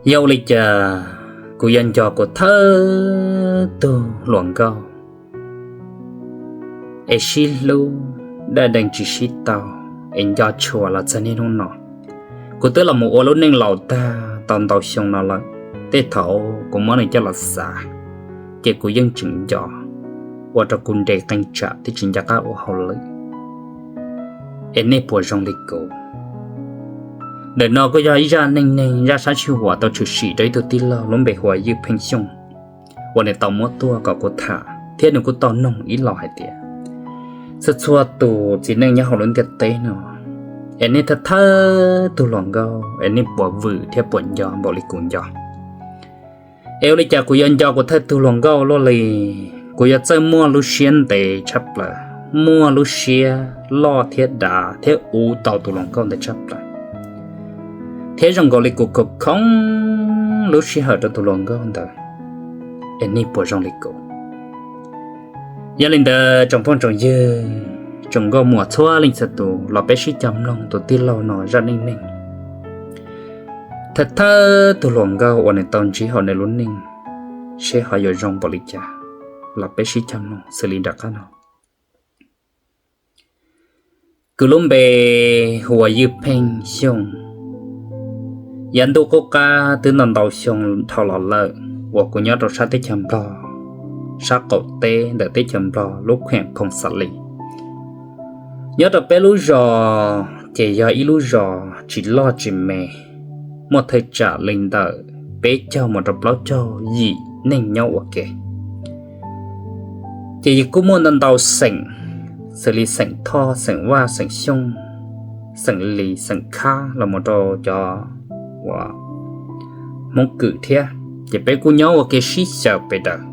Yog ua li cas kuv yuav nco kuv thawj tug hluas nkauj es sib hlub daj dee tsis sib tau, es nco tshua los txog niaj hnub no. Kuv twb los mus ua lub neej laus tag tau ntau xyoo no lawm, tej thaum kuv muab nws coj los xav, ces kuv yeej tseem nco, ua rau kuv nres qee tsam thiab tsis nco qab ua hauj lwm. Es nej puas zoo li kuv? Ntawm no kuj yog ib zaj neej neeg zaj sab sij huam tau tshwm sim rau ib tug tij laug lub npe hu ua Ywj Pheej Xyooj, uas nws tau muab tuaj kom kuv tham thiab nws kuj tau noog ib los hais tias, txhua txhua tus txiv neej nyob hauv lub ntiaj teb no, es nej thawj thawj tug hluas nkauj es nej puas vwm thiab puas nco npaum li kuv nco? Es ua li cas kuv yuav nco kuv thawj tug hluas nkauj luaj li? Kuv yuav txawj muaj lub siab ntev tshaj plaws, muaj lub siab loj thiab dav thiab uv tau tus hluas nkauj ntawd tshaj plaws, thiab zoo nkaus li kuv khoom khoom lub sij hawm rau tus hluas nkauj ntawd. Es nej puas zoo li kuv? Yog li ntawd tsoom phooj tsoom ywg, tsoom nkauj muam txhua leej txhua tus los peb sib cog mloog tus tij laug no zaj neej neeg thawj thawj tug hluas nkauj uas nws tau ntsib hauv nws lub neej, seb ho yuav zoo npaum li cas, los peb sib cog mloog xws li nram qab no. Kuv lub npe hu ua Ywj Pheej Xyooj. Yav ntuj qub qab twb ntau ntau xyoo dhau los lawm uas kuv nyob rau sab teb chaws Nplog, sab qaum teb ntawm teb chaws Nplog lub khueem Phoo Xa Lis. Nyob rau peb lub zos ces yog ib lub zos tsis loj tsis me, muaj thawj tsam li ntawm peb caug mus rau plaub caug yim neeg nyob ua ke. Ces yus kuj muaj ntau ntau xeem, xws li xeem Thoj, xeem Vaj, xeem Xyooj, xeem Lis, xeem Khab los mus rau cov uas Hmoob Kwm thiab, ces peb kuj nyob ua ke sib xyaw pes daws.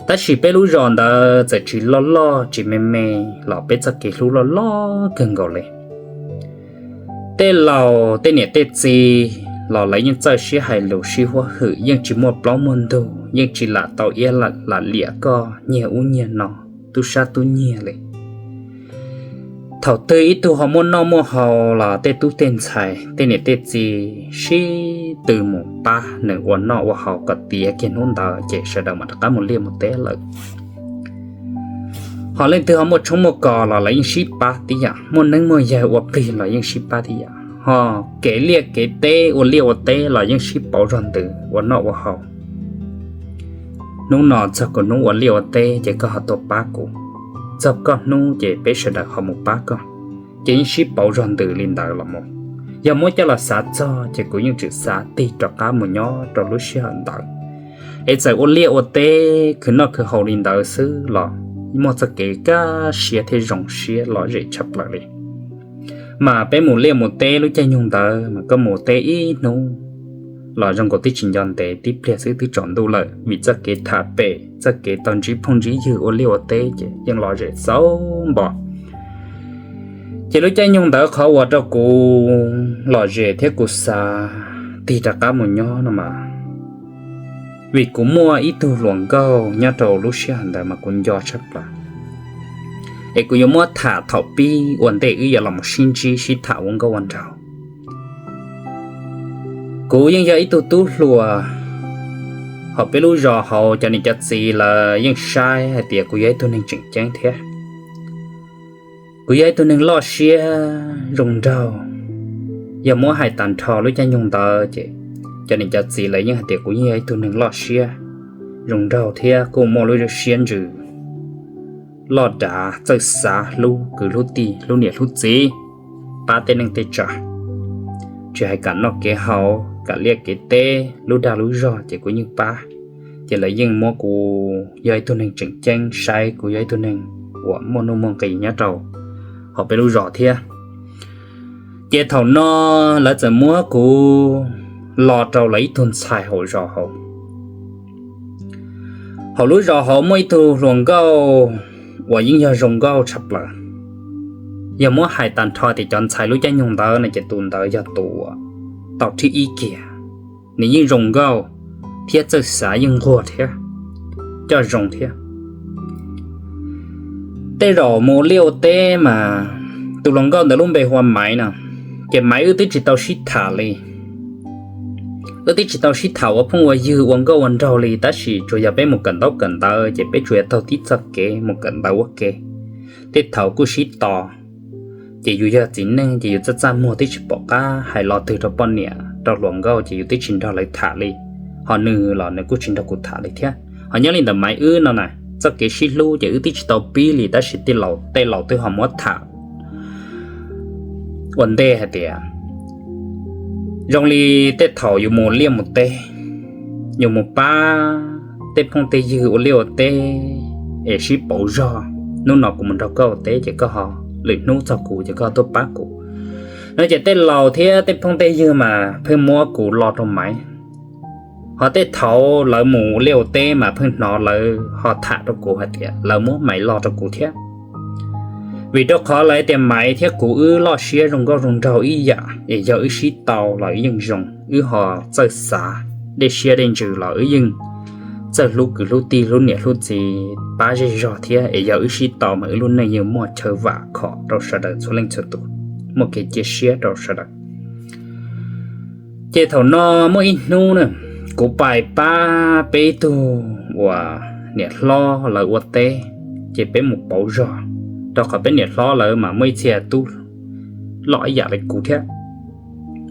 Tab sis peb lub zos ntawd txawm tsis loj loj tsis me me los peb txoj kev hlub loj loj kawg nkaus li. Tej laus tej niam tej txiv los lawv yeej txawj sib hais lus sib huab hwm, yeej tsis muaj plaub muaj ntug, yeej tsis lam tau iab lam liam koj nyiag ub nyiag no, tub sab tub nyiag li. Thaum twg ib tug ho muaj noj muaj haus los tej tub tej ntxhais tej niam tej txiv sib tw mus pab nws ua noj ua haus kom tiav kiag hnub ntawd ces sawv daws mam rov qab mus liaj mus teb lawm. Ho leej twg ho muaj tshoob muaj kos los lawv yeej sib pab tib yam, muaj neeb muaj yaig ua plig los yeej sib pab tib yam. Ho kev liaj kev teb ua liaj ua teb los yeej sib pauv zog ntws ua noj ua haus. Hnub no txog kuv hnub ua liaj ua teb ces koj ho tuaj pab kuv, txog koj hnub ces peb sawv daws ho mus pab koj, ces yeej sib pauv zog ntws li ntawd los mus. Yog muab coj los xav txog ces kuv yeej tseem xav tig rov qab mus nyob rau lub sij hawm ntawd. Es txawm ua liaj ua teb khwv noj khwv haus li ntawd xwb los muaj txoj kev kaj siab thiab zoo siab lom zem tshaj plaws li. Mas peb mus liaj mus teb lub caij nyoog ntawd mas koj mus teb ib hnub los zoo nkaus twb tsis nco ntev, tib pliag xwb twb tsaus ntuj lawm, vim txoj kev tham pem txoj kev tau ntsib phooj ntsib ywg ua liaj ua teb ces yeej lom zem xauv npo. Ces lub caij nyoog ntawd qhov uas rau kuv lom zem thiab kuv xav tig rov qab mus nyob no mas vim kuv muaj ib tug hluas nkauj nyob rau lub sij hawm ntawd mas kuv nco tshaj plaws. Es kuv yuav muab tham thaum pib ua ntej wb yuav los mus sib ntsib sib tham ua nkauj ua nraug. Kuv yeej yog ib tug tub hluas, hauv peb lub zos hauv cov niam cov txiv lawv yeej saib hais tias kuv yog ib tug neeg tseem ceeb thiab. Kuv yog ib tug neeg loj siab zoo nraug. Yog muab hais tag nrho lub caij nyoog ntawd ces cov niam cov txiv lawv yeej hais tias kuv yeej yog ib tug neeg loj siab zoo nraug thiab kuj muaj lub siab ntsws loj dav, txawj xav hlub kwv hlub tij hlub niam hlub txiv, pab tej neej tej tsav. Tsis hais kam noj kev haus kam liaj kev teb lub dag lub zog ces kuv yeej pab. Ces lawv yeej muab kuv yog ib tug neeg tseem ceeb, saib kuv yog ib tug neeg uas muaj nuj muaj nqis nyob rau hauv peb lub zos thiab. Ces thaum no lawv txawm muab kuv los rau lawv ib tug ntxhais hauv zos hauv. Hauv lub zos hauv muaj ib tug hluas nkauj uas yeej yog zoo nkauj tshaj plaws. Yog muab hais tag nrho tias cov ntxhais lub caij nyoog ntawd no ces tus ntawd yog tus uas tau thib ib kiag. Nws yeej zoo nkauj thiab txawj xav, yeej nquag thiab coj zoo thiab. Tej zaum mus liaj ua teb mas tus hluas nkauj ntawd lub npe hu ua Maiv no, ces Maiv wb twb tsis tau sib tham li. Wb twb tsis tau sib tham ua phooj ua ywg ua nkauj ua nraug li, tab sis tsuas yog peb mus kawm ntaub kawm ntawv ces peb tsuas yog taug tib txoj kev mus kawm ntawv ua ke. Tej thaum kuj sib tos, ces yus yog txiv neej ces yus txaj txaj muag twb tsis pom qab hais lo twg rau poj niam rau hluas nkauj ces yus twb tsis nrog lawv tham li. Ho nws los nws kuj tsis nrog kuv tham li thiab. Ho nyob li ntawm Maiv wb no na, txoj kev sib hlub ces wb twb tsis tau pib li, tab sis tej laus twb ho muab tham ua ntej hais tias zoo li tej thaum yus mus liaj mus teb, yus mus pab tej phooj tej ywg ua liaj ua teb es sib pauv zog. Hnub no kuv mus nrog koj ua teb ces koj ho, lwm hnub txog kuv ces koj tuaj pab kuv no ces tej laus thiab tej phooj tej ywg mas pheej muab kuv lo rau Maiv. Ho tej thaum lawv mus ua liaj ua teb mas pheej hnov lawv ho tham rau kuv hais tias lawv muab Maiv lo rau kuv thiab. Vim rau qhov lawv tias Maiv thiab kuv wb loj siab zoo nkauj zoo nraug ib yam es yog wb sib tau los wb yeej zoo, wb ho txawj xav, dej siab dej ntsws los wb yeej txawj hlub kwv hlub tij hlub niam hlub txiv pab zej zog thiab es yog wb sib tau mas wb lub neej yeej muaj chaw vam khom rau sawv daws txhua leej txhua tus, muaj kev cia siab rau sawv daws. Ces thaum no muaj ib hnub na, kuv pais pab peb tug uas niam hlob lawv ua teb, ces peb mus pauv zog, rau qhov peb niam hlob lawv mas muaj ib txhia tub loj ib yam li kuv thiab,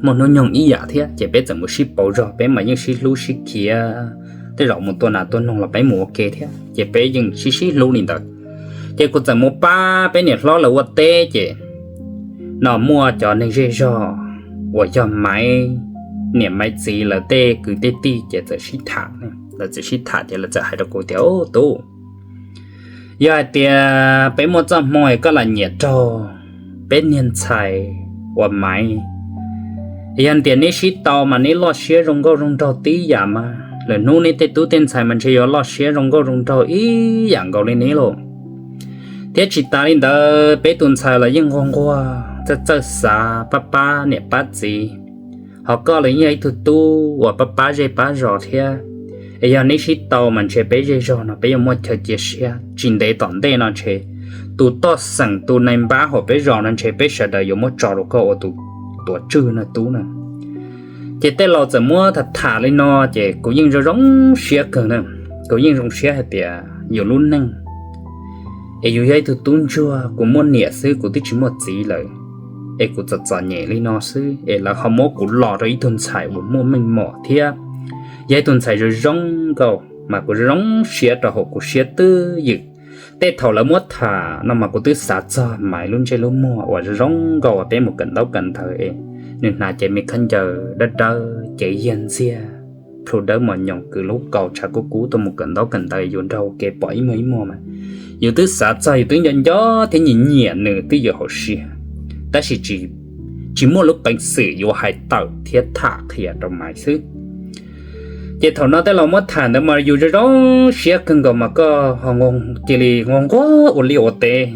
muaj hnub nyoog ib yam thiab, ces peb txawm mus sib pauv zog, peb mas yeej sib hlub sib khiav, tej zaum mus tua nas tua noog los peb mus ua ke thiab ces peb yeej sib sib hlub li ntawd. Ces kuv txawm mus pab peb niam hlob lawv ua teb ces no muaj cov neeg zej zog uas yog Maiv niam Maiv txiv lawv tej kwv tej tij ces txawm sib tham, lawv txawm sib tham ces lawv txawm hais rau kuv tias, Ub, tub, yog hais tias peb muaj txoj hmoo es koj lam nyiam raug peb niag ntxhais uas Maiv, yog tias neb sib tau mas neb loj siab zoo nkauj zoo nraug tib yam mas lwm hnub neb tej tub tej ntxhais mas ntshe yuav loj siab zoo nkauj zoo nraug ib yam nkaus li neb lauj. Thiab tsis tas li ntawd peb tus ntxhais los yeej nquag nquag txawj txawj xav pab pab niam pab txiv, ho koj los yeej yog ib tug tub uas pab pab zej pab zos thiab, es yog neb sib tau mas ntshe peb zej zog no peb yuav muaj chaw cia siab, tsis ntev tom ntej no ntshe tus toj xeem tus nais npab hauv peb zos no ntshe peb sawv daws yuav muab tso rau koj ua tus tuav tswj no tub na. Ces tej laus txawm muab tham tham li no ces kuv yeej zoo zoo siab kawg na. Kuv yeej zoo siab hais tias yus lub neej es yus yog ib tug tub ntsuag, kuv muaj niam xwb kuv twb tsis muaj txiv lawm, es kuv txom txom nyem li no xwb es lawv ho muab kuv los rau ib tug ntxhais uas muaj meej mom thiab yog ib tug ntxhais zoo zoo nkauj mas kuv zoo zoo siab rau hauv kuv siab twb ywm. Tej thaum lawv muab tham no mas kuv twb xav txog Maiv lub ntsej lub muag uas zoo zoo nkauj uas peb mus kawm ntaub kawm ntawv es nws hnav cev me khaub ncaws dawb dawb cev yiag ntxiag plhu dawb mos nyoos kwv lub kaus tshav kub kub tuaj mus kawm ntaub kawm ntawv, yus nrog ua ke pom ib muag ib muag mas yus twb xav txog, yus twb nco nco thiab nyiam nyiam nws twb ywm hauv siab, tab sis tsis muaj lub peev xwm yuav hais tawm thiab tham qhia rau Maiv xwb. Ces thaum no tej laus muab tham ntawd mas yus zoo zoo siab kawg nkaus mas koj cia li nquag nquag ua liaj ua teb,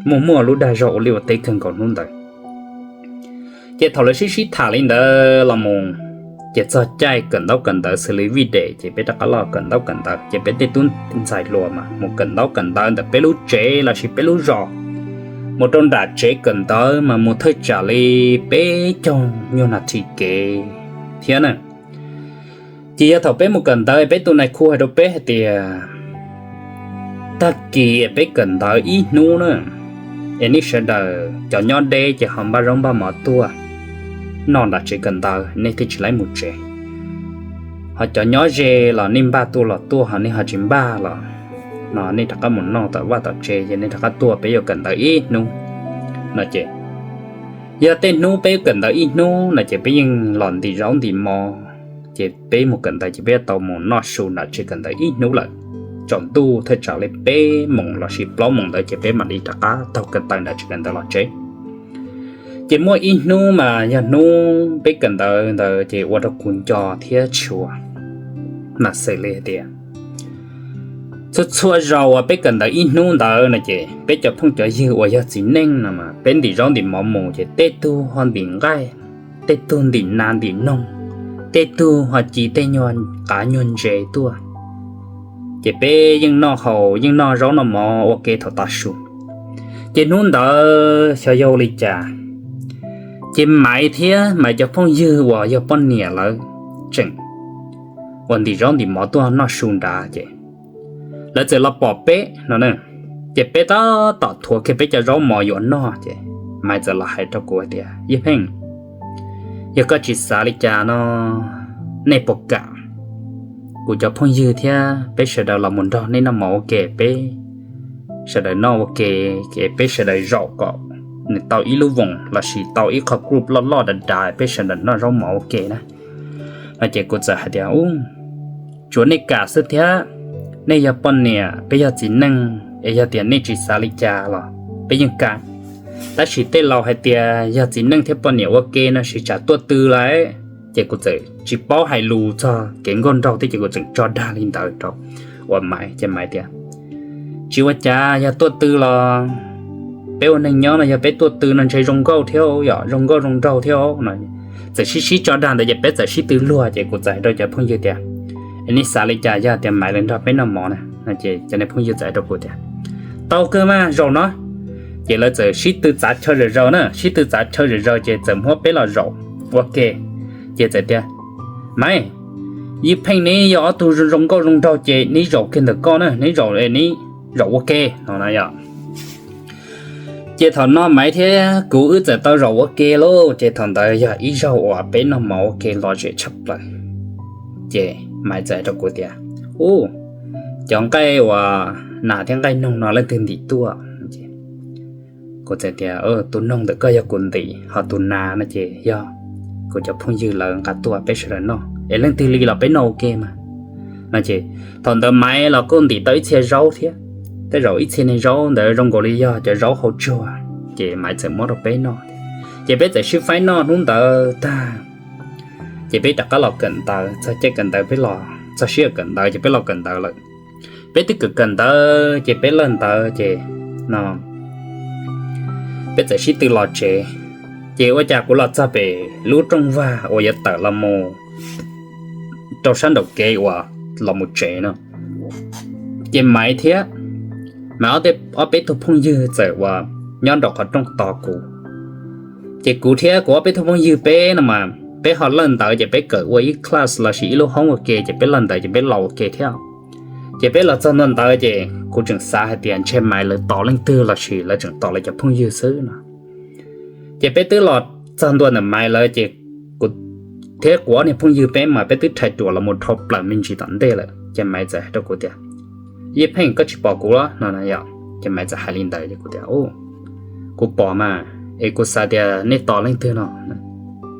muaj muaj lub dag zog ua liaj ua teb kawg nkaus hnub ntawd. Ces thaum lawv sib sib tham li ntawd los mus, ces txog caij kawm ntaub kawm ntawv xws li vij dem ces peb rov qab los kawm ntaub kawm ntawv, ces peb tej tub ntxhais hluas mas mus kawm ntaub kawm ntawv ntawm peb lub tsev lossis peb lub zos mus rau nram tsev kawm ntawv mas mus thawj tsam li peb caug nyuag nas this kev thiab na. Ces yog thaum peb mus kawm ntawv peb tus nais khu hais rau peb hais tias tag kis peb kawm ntawv ib hnub na, es nej sawv daws cov nyob deb ces ho npaj zaub npaj mov tuaj noj nram tsev kawm ntawv, nej thiaj tsis laib mus tsev. Ho cov nyob ze los nej npaj tuaj los tuaj, ho nej ho tsis npaj los no nej rov qab mus noj tom vaj tom tsev, ces nej rov qab tuaj, peb yuav kawm ntawv ib hnub no ces yog tej hnub peb kawm ntawv ib hnub no ces peb yeej los ntim zaub ntim mov, ces peb mus kawm ntawv ces peb yuav tau mus noj su nram tsev kawm ntawv ib hnub lawm. Tsaus ntuj thawj tsam li peb moos lossis plaub moos ntawd ces peb mam li rov qab taug ko taw nram tsev kawm ntawv los tsev. Ces muaj ib hnub mas yog hnub peb kawm ntawv ntawd ces ua rau kuv nco thiab tshua, mas xws li hais tias txhua txhua zaus uas peb kawm ntawv ib hnub ntawd no ces peb cov phooj cov ywg uas yog txiv neej no mas peb ntim zaub ntim mov mus ces tej tug ho ntim nqaij, tej tug ntim nas ntim noog, tej tug ho ci tej nyuag qav nyuag ntses tuaj, ces peb yeej noj haus yeej noj zaub noj mov ua ke thaum tav su. Ces hnub ntawd xyov yog ua li cas, ces Maiv thiab Maiv cov phooj ywg uas yog poj niam lawv tseem uas ntim zaub ntim mov tuaj noj su nrad ces lawv txawm los pom peb no. Ces peb tab tom thuav kiag peb cov zaub mov yuav noj ces Maiv txawm los hais rau kuv tias, Yij Pheej, yog koj tsis xav li cas no, nej puas kam kuv cov phooj ywg thiab peb sawv daws los mus nrog nej noj mov ua ke? Peb sawv daws noj ua ke, peb sawv daws zaum kom nws tau ib lub voos lossis tau ib qho group loj loj dav dav, peb sawv daws noj zaub mov ua ke na. No ces kuv txawm hais tias, U, tsuav nej kam xwb thiab. Nej yog poj niam, peb yog txiv neej, es yog tias nej tsis xav li cas los peb yeej kam. Tab sis tej laus hais tias yog txiv neej thiab poj niam ua ke no siv tsam tuaj tw lawm. Ces kuv txawm tsis paub hais lus txog kev nkauj nraug thiab ces kuv txawm tso dag li ntawd rau uas Maiv. Ces Maiv tias, Tsis ua cas, yog tuaj tw los peb ua neeg nyob no, yog peb tuaj tw no ntshe zoo nkauj thiab, yog zoo nkauj zoo nraug thiab no. Txawm sib sib tso dag ntawd ces peb txawm sib tw luag ces kuv txawm hais rau cov phooj ywg tias, Es nej xav li cas, yog tias Maiv lawv nrog peb noj mov na? No ces cov phooj ywg txawm hais rau kuv tias, Tau kawg mas, zaum no. Ces lawv txawm sib tw txav chaw zam zaws na, sib tw txav chaw zam zaws ces txawm muab peb los zaum ua ke. Ces txawm tias, Maiv, Yij Pheej neb yog ob tug zoo nkauj zoo nraug ces neb zaum kiag ntawm koj na, neb zaum, neb zaum ua ke no na yom. Ces thaum no Maiv thiab kuv wb txawm tau zaum ua ke lauj. Ces thaum ntawd yog ib zaug uas peb noj mov ua ke lom zem tshaj plaws. Ces Maiv txawm hais rau kuv tias, U, cov nqaij uas nas thiab nqaij noog no leej twg ntim tuaj? Kuv txawm tias, Tus noog ntawm koj yog kuv ntim, ho tus nas no ces yog kuv cov phooj ywg lawv nqa tuaj peb sawv daws noj, es leej twg li los peb noj ua ke mas. No ces thaum ntawd Maiv los kuj ntim tau ib txhia zaub thiab, tej zaum ib txhia niag zaub ntawd zoo nkaus li yog cov zaub hau tsuag, ces Maiv txawm muab rau peb noj. Ces peb txawm sib faib noj hnub ntawd tag, ces peb rov qab los kawm ntawv, txog caij kawm ntawv peb los, txog sij hawm kawm ntawv ces peb los kawm ntawv lawm. Peb twb kawm kawm ntawv ces peb lawj ntawv ces no peb txawm sib tw los tsev. Ces ua cas kuv los txog pem lub rooj vag uas yuav tawm los mus rau sab nraum kev uas los mus tsev no, ces Maiv thiab Maiv ob peb tug phooj ywg txawm uas nyob nraum qhov rooj tos kuv. Ces kuv thiab kuv ob peb tug phooj ywg peb no mas peb ho lawj ntawv ces peb kawm ua ib class lossis ib lub hoob ua ke, ces peb lawj ntawv ces peb los ua ke thiab. Ces peb los txog ntua ntawd ces kuv tseem xav hais tias ntshe Maiv lawv tos leej twg lossis lawv tseem tos lawv cov phooj ywg xwb no. Ces peb twb los txog ntua ntawm Maiv lawv ces kuv thiab kuv ob niag phooj ywg peb mas peb twb rhais ruam los mus dhau plaws me ntsis tom ntej lawm ces Maiv txawm hais rau kuv tias, Yij Pheej, koj tsis pom kuv los no? Ces Maiv txawm hais li ntawd ces kuv tias, Kuv pom mas, es kuv xav tias nej tos leej twg no.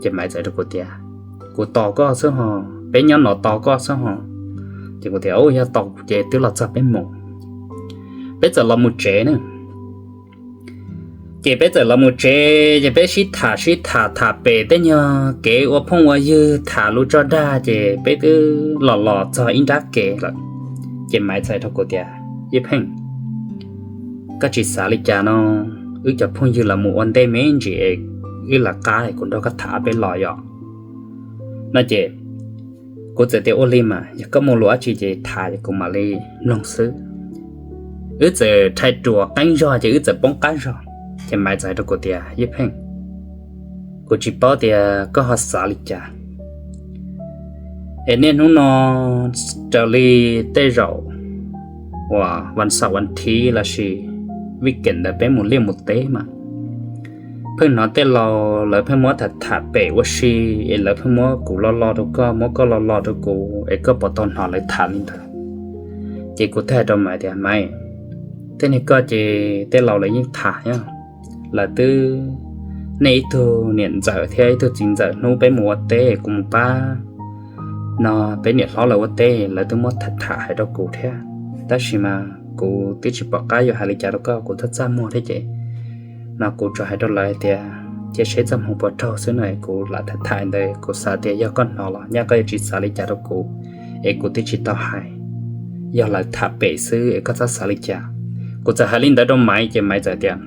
Ces Maiv txawm hais rau kuv tias, Kuv tos koj xwb ho, peb nyob no tos koj xwb ho. Ces kuv tias, Yog tos kuv ces twb los txog peb mus. Peb txawm los mus tsev na. Ces peb txawm los mus tsev ces peb sib tham sib tham tham pem tej nyuag kev ua phooj ua ywg tham lus tso dag ces peb twb los los txog ib nrab kev lawm. Ces Maiv txawm hais rau kuv tias, Yij Pheej, koj tsis xav li cas no, wb cov phooj ywg los mus ua ntej me ntsis es wb lawv qab kuv nrog koj tham peb los yom. No ces kuv txawm tias, Ua li mas, yog koj muaj lus dab tsi ces tham, kuv mam li mloog xwb. Wb txawm rhais ruam qeeb zog ces wb txawm poob qab zog. Ces Maiv txawm hais rau kuv tias, Yij Pheej, kuv tsis paub tias koj ho xav li cas, es niaj hnub no raws li tej zaum uas vas xaum vas thiv lossis weekend ntawd peb mus liaj mus teb mas pheej hnov tej laus lawv pheej muab tham tham pem ua si, es lawv pheej muab kuv lo lo rau koj, muab koj lo lo rau kuv, es koj puas tau hnov lawv tham li ntawd? Ces kuv thiaj hais rau Maiv tias, Maiv, tej niag koj ces tej laus lawv yeej tham os. Lawv twb, nej ib tug niam ntxawm thiab ib tug txiv ntxawm hnub peb mus ua teb, kuv mus pab no peb niam hlob lawv ua teb, lawv twb muab tham tham hais rau kuv thiab, tab sis mas kuv twb tsis pom qab yuav hais li cas rau koj, kuv twb txaj muag thiab ces no kuv tsuas hais rau lawv hais tias cia seb txoj hmoo puas raug xwb no, kuv lam tham tham ntawd kuv xav tias yog koj hnov los nyaj koj yuav tsis xav li cas rau kuv, es kuv twb tsis tau hais, yog lawv tham pem xwb es koj txhob xav li cas. Kuv txawm hais li ntawd rau Maiv ces Maiv txawm tias,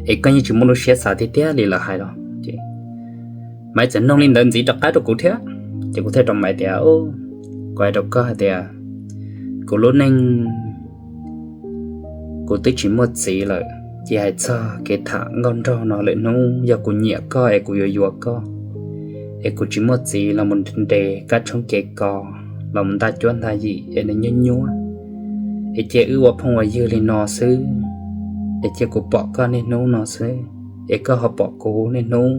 Es koj yeej tsis muaj lub siab xav tiag tiag li lawv hais los? Maiv txawm nug li ntawd ntxiv rov qab rau kuv thiab, ces kuv thiaj rau Maiv tias, Kuv hais rau koj hais tias kuv lub neej kuv twb tsis muaj txiv lawm, ces hais txog kev tham nkauj nraug no lwm hnub yog kuv nyiam koj es kuv yuav yuav koj, es kuv tsis muaj txiv los mus nres kab tshoob kev kos los mus nta cuab nta yim es nws nyuaj nyuaj, es cia wb ua phooj ua ywg li no xwb, es cia kuv pom koj niaj hnub no xwb, es koj ho pom kuv niaj hnub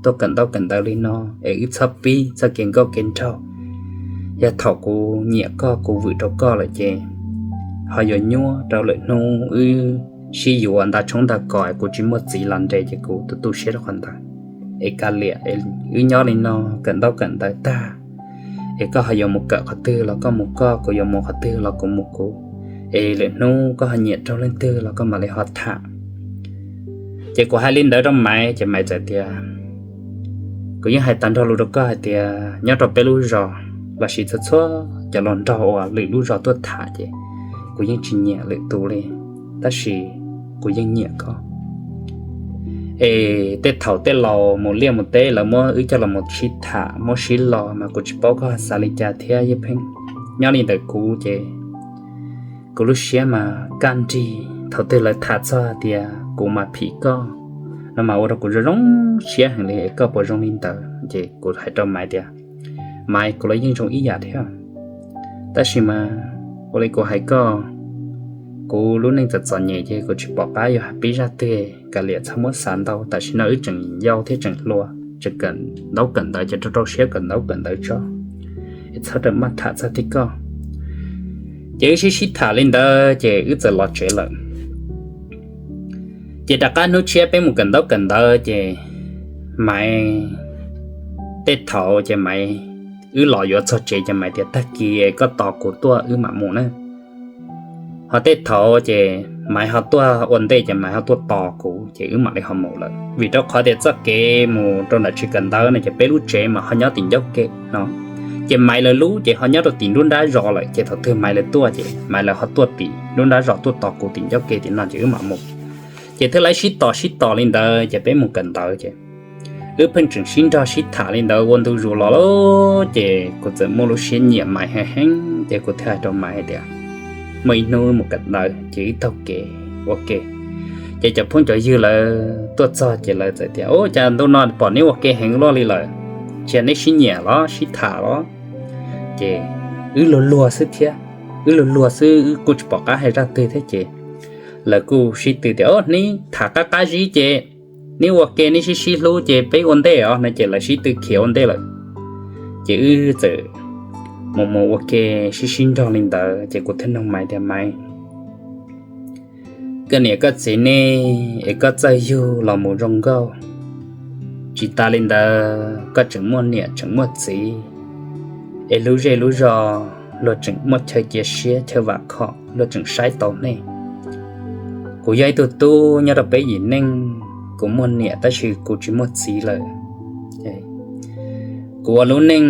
tuaj kawm ntaub kawm ntawv li no, es wb txhob pib txoj kev nkauj kev nraug. Yog thaum kuv nyiam koj kuv vwm rau koj lawm ces ho yuav nyuaj rau lwm hnub wb sib yuav nta tshoob nta kos kuv tsis muaj txiv los nres ces kuv tu tu siab rau qhov ntawd. Es kav liam, wb nyob li no kawm ntaub kawm ntawv tag, es koj ho yuav mus kawm qhov twg los koj mus koj, kuv yuav mus qhov twg los kuv mus kuv, es lwm hnub koj ho nyiam rau leej twg los koj mam li ho tham. Ces kuv hais li ntawd rau Maiv ces Maiv txawm tias, kuv yeej hais tag nrho lus rau koj hais tias nyob rau peb lub zos lossis txhua txhua cov hluas nraug uas lwm lub zos tuaj tham ces kuv yeej tsis nyiam lwm tus li, tab sis kuv yeej nyiam koj. Es tej thaum tej laus mus liaj mus teb lawv muab wb coj los mus sib tham muab sib los mas kuv tsis paub koj xav li cas thiab Yaj Pheej. Nyob li ntawm kuv ces kuv lub siab mas kaj nrig, thaum twg lawv tham txog tias kuv mas phim koj no mas ua rau kuv zoo zoo siab heev li. Koj puas zoo li ntawd? Ces kuv hais rau Maiv tias, Maiv, kuv los yeej zoo ib yam thiab, tab sis mas ua li kuv hais koj, kuv lub neej txom txom nyem ces kuv tsis pom qab yuav hais pib zaj twg, kav liam txhob muab xav ntau, tam sim no wb tseem yau thiab tseem hluas, tseem kawm ntaub kawm ntawv ces rau rau siab kawm ntaub kawm ntawv tso, es txhob rawm maj tham txog tej koj. Ces wb sib sib tham li ntawd ces wb txawm los tsev lawm. Ces rov qab hnub tshiab peb mus kawm ntaub kawm ntawv ces Maiv, tej thaum ces Maiv, wb los yuav txog tsev ces Maiv tias, Tag kis koj tos kuv tuaj wb mam mus na. Ho tej thaum ces Maiv ho tuaj ua ntej ces Maiv ho tuaj tos kuv ces wb mam li ho mus lawm, vim rau qhov tias txoj kev mus rau nram tsev kawm ntawv no ces peb lub tsev mas ho nyob tim ncauj ke no, ces Maiv lawv lub ces ho nyob rau tim nruab nrab zos lawm, ces thaum twg Maiv lawv tuaj ces Maiv lawv ho tuaj tim nruab nrab zos tuaj tos kuv tim ncauj ke tim no ces wb mam mus. Ces thiaj li sib tos sib tos li ntawd ces peb mus kawm ntawv ces wb pheej tseem sib nrog sib tham li ntawd ua ntu zus los lawm ces kuv txawm muaj lub siab nyiam Maiv heev heev ces kuv thiaj hais rau Maiv hais tias, Muaj ib hnub mus kawm ntawv ces wb taug kev ua ke. Ces cov phooj cov ywg lawv tuaj txog ces lawv txawm tias, Ub, cas ntu no pom neb ua ke heev luaj li lawm, cia neb sib nyiam los sib tham los? Ces wb luag luag xwb thiab, wb luag luag xwb wb kuj tsis pom qab hais zaj twg thiab ces lawv kuj sib tw tias, Neb tham qab qab zib ces neb ua ke neb sib sib hlub ces peb ua ntej os no ces lawv sib tw khiav ua ntej lawm. Ces wb txawm mus mus ua ke sib sib nrog li ntawd ces kuv thiaj nug Maiv tias, Maiv, koj niam koj txiv nej es koj txawj yug los mus zoo nkauj, tsis tas li ntawd koj tseem muaj niam tseem muaj txiv, es lub zej lub zos luag tseem muaj chaw cia siab chaw vam khom luag tseem saib tau nej. Kuv yog ib tug tub nyob rau peb yim neej, kuv muaj niam tab sis kuv tsis muaj txiv lawm. Kuv ua lub neej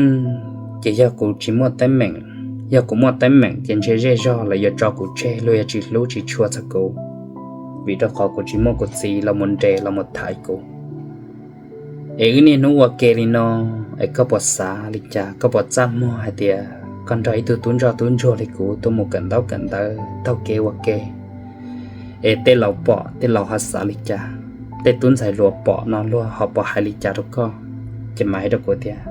ces yog kuv tsis muaj teeb meem, yog kuv muaj teeb meem ces ntshe zej zog lawv yuav tso kuv tseg luag yuav tsis hlub tsis tshua txog kuv, vim rau qhov kuv tsis muaj kuv txiv los mus nres los mus thaiv kuv. Es wb niaj hnub ua ke li no, es koj puas xav li cas, koj puas txaj muag hais tias koj nrog ib tug tub ntsoj tub ntsuag li kuv tuaj mus kawm ntaub kawm ntawv taug kev ua ke, es tej laus pom tej laus ho xav li cas, tej tub ntxhais hluas pom no luag ho puas hais li cas rau koj? Ces Maiv hais rau kuv tias,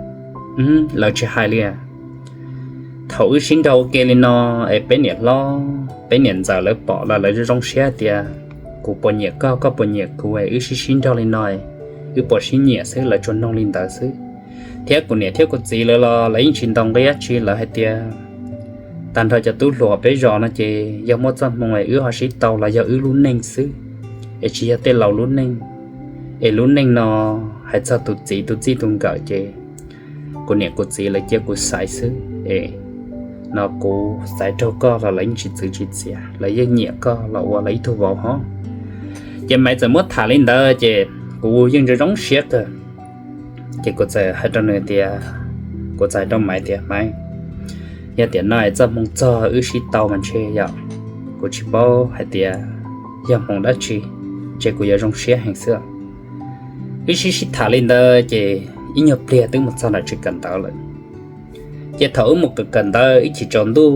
lawv tsis hais li. Thaum wb sib nrog ua ke li no, es peb niam hlob peb niam ntxawm lawv pom los lawv zoo siab tias kuv puas nyiam koj, koj puas nyiam kuv, es wb sib sib nrog li no, wb puas sib nyiam xwb, lawv tsuas nug li ntawd xwb. Thiab kuv niam thiab kuv txiv lawv los lawv yeej tsis ntaus nqi dab tsi, lawv hais tias tag nrho cov tub hluas peb zos no ces yog muaj txoj hmoo es wb ho sib tau los yog wb lub neej xwb, es tsis yog tej laus lub neej. Es lub neej no hais txog tus txiv tus txij tus nkawm ces kuv niam kuv txiv lawv cia kuv xaiv xwb. Es no kuv xaiv raug koj los lawv yeej tsis txwv tsis txiav, lawv yeej nyiam koj los ua lawv ib tug vauv hov. Ces Maiv txawm muab tham li ntawd ces kuv yeej zoo zoo siab kawg. Ces kuv txawm hais rau nws tias, kuv txawm hais rau Maiv tias, Maiv, yog tiam no txoj hmoo txog wb sib tau mas ntshe yog, kuv tsis paub hais tias yog hmoo dab tsi, ntshe kuv yuav zoo siab heev xwb. Wb sib sib tham li ntawd ces ib nyuag pliag twb mus txog nram tsev kawm ntawv lawm. Ces thaum wb mus kawm kawm ntawv ib chim tsaus ntuj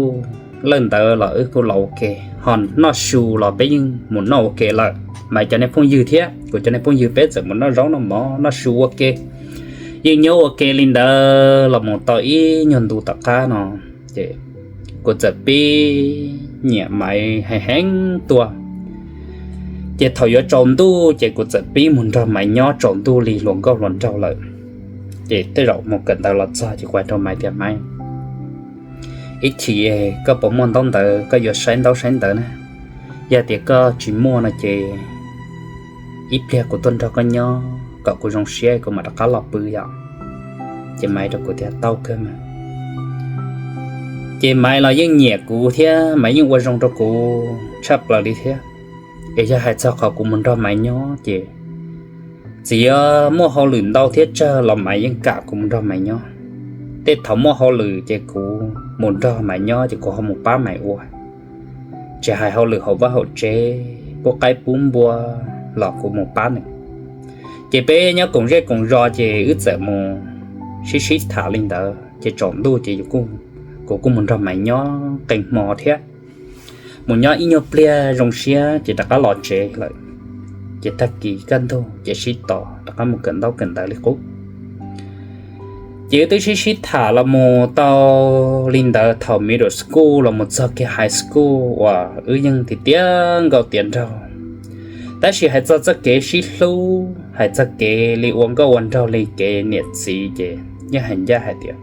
lawm ntawd los wb kuj los ua ke, ho noj su los peb yeej mus noj ua ke lawm. Maiv cov niag phooj ywg thiab kuv cov niag phooj ywg peb txawm mus noj zaub noj mov noj su ua ke. Yeej nyob ua ke li ntawd los mus tau ib nyuag ntu tom qab no Ces kuv txawm pib nyiam Maiv heev heev tuaj. Ces thaum yuav tsaus ntuj ces kuv txawm pib mus nrog Maiv nyob tsaus ntuj li hluas nkauj hluas nraug lawm. Ces tej zaum mus kawm ntawv los txog ces kuv hais rau Maiv tias, Maiv, ib chim koj puas muaj ntaub ntawv koj yuav saib ntaub saib ntawv na? Yog tias koj tsis muaj no ces ib pliag kuv tuaj nrog koj nyob kom kuv zoo siab kuv mam rov qab los pw yom. Ces Maiv rau kuv tias, Tau kawg mas. Ces Maiv los yeej nyiam kuv thiab Maiv yeej ua zoo rau kuv tshaj plaws li thiab. Es yog hais txog qhov kuv mus nrog Maiv nyob ces txawm yog muaj hauj lwm ntau thiab tsawg los Maiv yeej kam kuv mus nrog Maiv nyob. Tej thaum muaj hauj lwm ces kuv mus nrog Maiv nyob ces kuv ho mus pab Maiv ua. Tsis hais hauj lwm hauv vaj hauv tsev, pub qaib pub npua los kuv mus pab nws. Ces peb nyob koom zej koom zos ces wb txawm mus sib sib tham li ntawd ces tsaus ntuj ces kuv kuj mus nrog Maiv nyob qee hmo thiab. Mus nyob ib nyuag pliag zoo siab ces rov qab los tsev lawm. Ces tag kis kaj ntug ces sib tos rov qab mus kawm ntaub kawm ntawv li qub. Ces wb twb sib sib tham los mus tau li ntawd thaum middle school los mus txog kiag high school uas wb yeej tiav tiav nkauj tiav nraug. Tab sis hais txog txoj kev sib hlub, hais txog kev li ua nkauj ua nraug li kev niam txiv ces yeej hais ncaj hais tias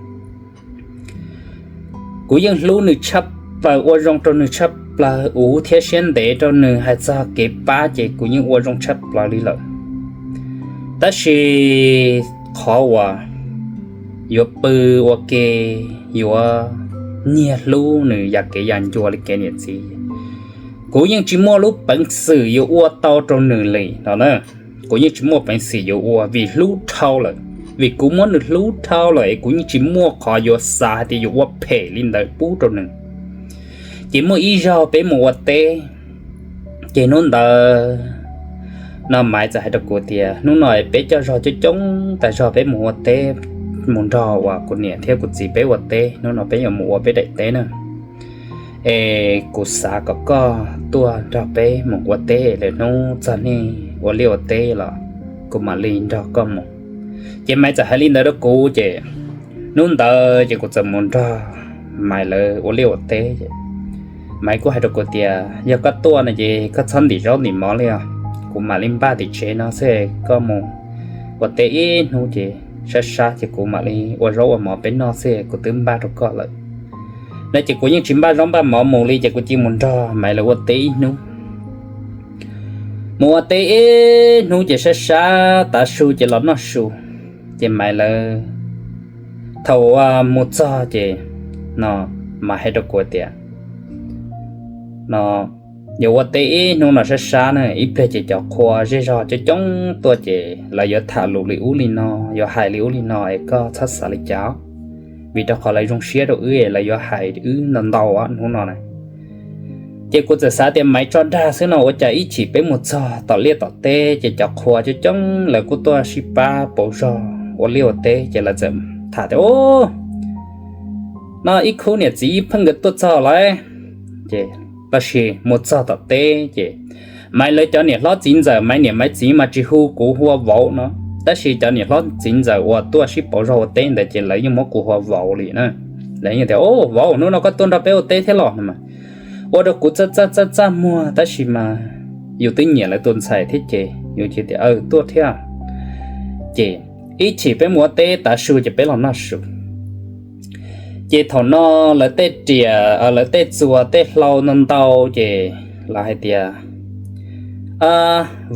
kuv yeej hlub nws tshaj plaws, ua zoo rau nws tshaj plaws, uv thiab siab ntev rau nws. Hais txog kev pab ces kuv yeej ua zoo tshaj plaws li lawm. Tab sis qhov uas yuav pw ua ke, yuav nyiag hlub nws yam kev yam ncua li kev niam txiv, kuv yeej tsis muaj lub peev xwm yuav ua tau rau nws li no na. Kuv yeej tsis muaj peev xwm yuav ua vim hlub dhau lawm. Vim kuv muab nws hlub dhau lawm es kuv yeej tsis muaj qhov yuav xav hais tias yuav ua phem li ntawd pub rau nws. Ces muaj ib zaug peb mus ua teb, ces hnub ntawd no Maiv txawm hais rau kuv tias, Hnub no peb coj zog coob coob tas zog peb mus ua teb, mus nrog uas kuv niam thiab kuv txiv peb ua teb. Hnub no peb yuav mus ua peb daim teb na. Es kuv xav kom koj tuaj nrog peb mus ua teb, lwm hnub txog nej ua liaj ua teb los kuv mam li nrog koj mus. Ces Maiv txawm hais li ntawd rau kuv ces hnub ntawd ces kuv txawm mus nrog Maiv lawv ua liaj ua teb. Maiv kuj hais rau kuv tias, Yog koj tuaj no ces koj txhob ntim zaub ntim mov li os, kuv mam li npaj tim tsev no xwb, koj mus ua teb ib hnub ces sab sab ces kuv mam li ua zaub ua mov peb noj xwb, kuv twb npaj rau koj lawm. No ces kuv yeej tsis npaj zaub npaj mov mus li ces kuv cia mus nrog Maiv lawv ua teb ib hnub. Mus ua teb ib hnub ces sab sab tav su ces los noj su. Ces Maiv lawv thaum mus txog ces no Maiv hais rau kuv tias, No, yuav ua teb ib hnub no sab sab na, ib pliag ces cov qhua zej zog coob coob tuaj ces lawv yuav tham lus li ub li no, yuav hais li ub li no es koj txhob xav li cas, vim rau qhov lawv zoo siab rau wb, lawv yuav hais wb ntau ntau hnub no na. Ces kuv txawm xav tias Maiv tso dag xwb no, ua cas ib chim peb mus txog tom liaj tom teb ces cov qhua coob coob lawv kuj tuaj sib pab pauv zog ua liaj ua teb ces lawv txawm tham tias, Ub, no ib khub niam txiv ib pheej nkawd tuaj txog lawm. Ces tab sis mus txog tom teb ces Maiv lawv cov niam hlob txiv ntxawm, Maiv niam Maiv txiv mas tsis hu kuv hu ua vauv no, tab sis cov niam hlob txiv ntxawm uas tuaj sib pauv zog ua teb ntawd ces lawv yeej muab kuv hu ua vauv li na. Lawv yeej tias, Vauv, hnub no koj tuaj nrog peb ua teb thiab los no mas. Ua rau kuv txaj txaj txaj txaj muag tab sis mas yus twb nyiam lawv tus ntxhais thiab ces yus cia tias, Aw, tuaj thiab. Ces ib chim peb mus ua teb tav su ces peb los noj su. Ces thaum no lawv tej riam, lawv tej txuas tej hlau ntau ntau ces lawv hais tias,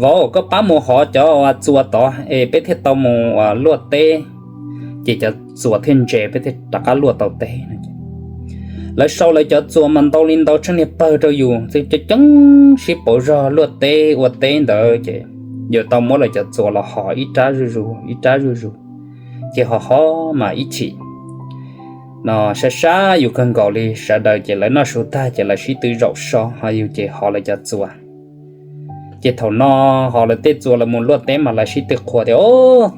Vauv, koj pab mus hov cov txuas tod es peb thiaj tau mus luaj teb, ces cov txuas thiaj ntse peb thiaj rov qab luaj tau teb no. Lawv sau lawv cov txuas mas ntau li ntau tsheej niag pawg rau yus, coob coob sib pauv zog luaj teb ua teb ntawd ces yus tau muab lawv cov txuas los hov ib rab zuj zus ib rab zuj zus, ces hov hov mas ib chim no sab sab yus kawg nkaus li sawv daws ces lawv noj su tag ces lawv sib tw zaum so ho yus ces hov lawv cov txuas. Ces thaum no hov lawv tej txuas lawv mus luaj teb mas lawv sib tw qhuas tias, Au,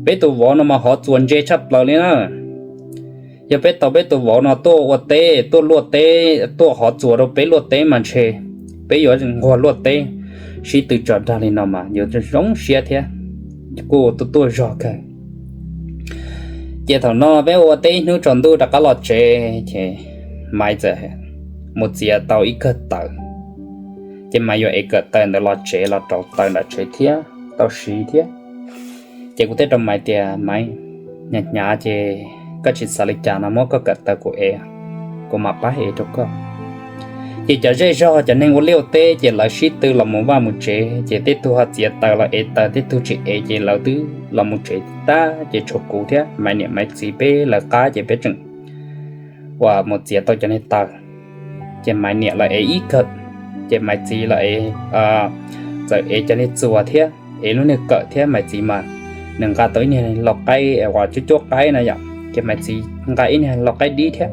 peb tus vauv no mas hov txuas ntse tshaj plaws li na. Yog peb tau peb tus vauv no tuaj ua teb, tuaj luaj teb, tuaj hov txuas rau peb luaj teb mas ntshe peb yuav nquag luaj teb, sib tw tso dag li no mas yuav zoo siab thiab kuj tuaj tuaj zog kawg. Ces thaum no peb ua teb ib hnub tsaus ntuj rov qab los tsev ces Maiv txawm mus txiav tau ib kawm taws, ces Maiv yuav ev kawm taws ntawd los tsev los rauv taws nram tsev thiab tau siv thiab. Ces kuv thiaj rau Maiv tias, Maiv, hnyav hnyav ces koj tsis xav li cas no muab koj kawm taws kuv ev, kuv mam pab ev rau koj. Ces cov zej zog cov neeg ua liaj ua teb ces lawv sib tw los mus vaj mus tsev, ces tej tug ho txiav taws los ev taws, tej tug tsis ev ces lawv twb los mus tsev tag, ces tshuav kuv thiab Maiv niam Maiv txiv peb lawv qab ces peb tseem uas mus txiav tau cov niag taws. Ces Maiv niam los ev ib kawm, ces Maiv txiv los ev, txawm ev cov niag txuas thiab ev lub niag kawm thiab. Maiv txiv mas nws nqa tau ib niag lau qaib uas cuab cuab qaib no yom, ces Maiv txiv nqa ib niag lau qaib dib thiab.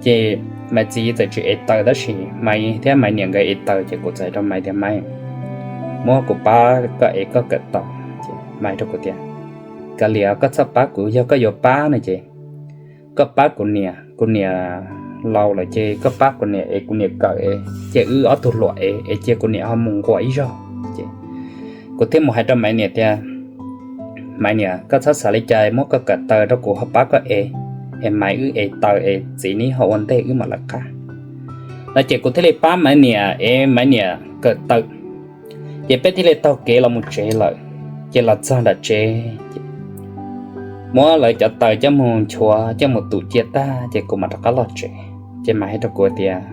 Ces Maiv txiv txawm tsis ev taws tab sis Maiv thiab Maiv niam nkawd ev taws, ces kuv txawm hais rau Maiv tias, Maiv, muab kuv pab koj ev koj kawm taws. Maiv rau kuv tias, Kav liam, koj txhob pab kuv, yog koj yuav pab no ces koj pab kuv niam, kuv niam laus lawm ces koj pab kuv niam ev kuv niam kawm, ces wb ob tug luam ev, es cia kuv niam ho mus nquas ib zaug. Ces kuv thiaj mus hais rau Maiv niam tias, Maiv niam, koj txhob xav li cas, muab koj kawm taws rau kuv ho pab koj ev, es Maiv wb ev taws es txiv neb ho ua ntej wb mam lawv qab. No ces kuv thiaj li pab Maiv niam ev Maiv niam kawm taws, ces peb thiaj li taug kev los mus tsev lawm. Ces los txog nram tsev, muab lawv cov taws coj mus nchuav coj mus tum cia tag ces kuv mam rov qab los tsev. Ces Maiv hais rau kuv tias,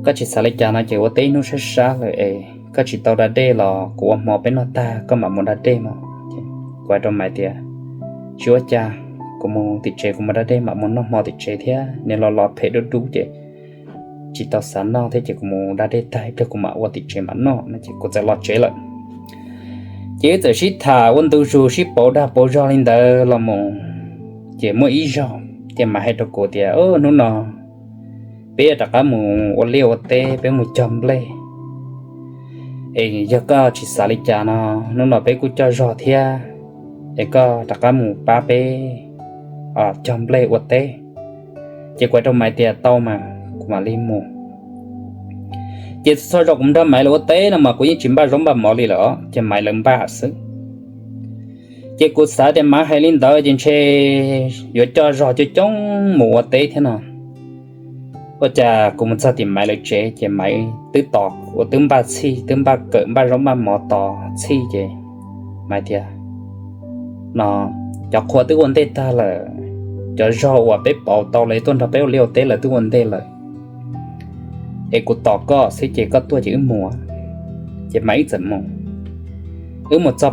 Koj tsis xav li cas no ces ua teb ib hnub sab sab lawm es koj tsis tau da dej los kuv ua hmo peb noj tag koj mam mus da dej mog. Kuv hais rau Maiv tias, Tsis ua cas, kuv mus tim tsev kuv mus da dej mam mus noj hmo tim tsev thiab, nws los los phem dub dub ces tsis tau xav noj thiab, ces kuv mus da dej tag ib pliag kuv mam ua tim tsev mam noj no ces kuv txawm los tsev lawm. Ces wb txawm sib tham ua ntu zus sib pauv dag pauv zog li ntawd los mus, ces muaj ib zaug ces Maiv hais rau kuv tias, Hnub no peb yuav rov qab mus ua liaj ua teb, peb mus cog nplej. Es yog koj tsis xav li cas no, hnub no peb kuj coj zog thiab, es koj rov qab mus pab peb cog nplej ua teb. Ces kuv hais rau Maiv tias, Tau mas, kuv mam li mus. Ces txhua zaus kuv nrog Maiv lawv ua teb no mas kuv yeej tsis npaj zaub npaj mov li lawm, ces Maiv lawv npaj xwb. Ces kuv xav tias Maiv hais li ntawd ces ntshe yuav coj zog coob coob mus ua teb thiab no. Ua cas kuv mus txog tim Maiv lawv tsev ces Maiv twb tos uas twb npaj txhij, twb npaj kawm, npaj zaub npaj mov tos txhij ces Maiv tias, No, cov qhua twb ua ntej tag lawm, cov zog uas peb pauv tau lawv tuaj nrog peb ua liaj ua teb lawv twb ua ntej lawm, es kuv tos koj xwb ces koj tuaj ces wb mus. Ces Maiv wb txawm mus. Wb mus txog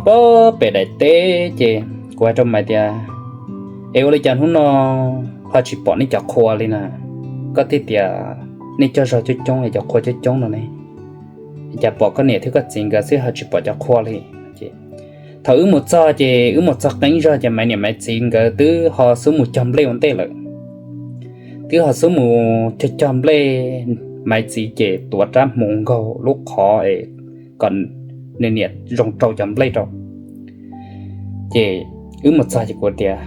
pem daim teb ces kuv hais rau Maiv tias, Es ua li cas hnub no ho tsis pom nej cov qhua li na? Koj thiaj tias nej cog zog coob coob es cov qhua coob coob no ne, cas pom koj niam thiab koj txiv nkawd xwb ho tsis pom cov qhua li? Thaum wb mus txog ces wb mus txog qeeb zog ces Maiv niam Maiv txiv nkawd twb ho xub mus cog nplej ua ntej lawm. Twb ho xub mus cog cog nplej, Maiv txiv ces tuav rab hmuv nkaug lub qhov es kom nws niam zoo rau cov nplej rau. Ces wb mus txog ces kuv tias,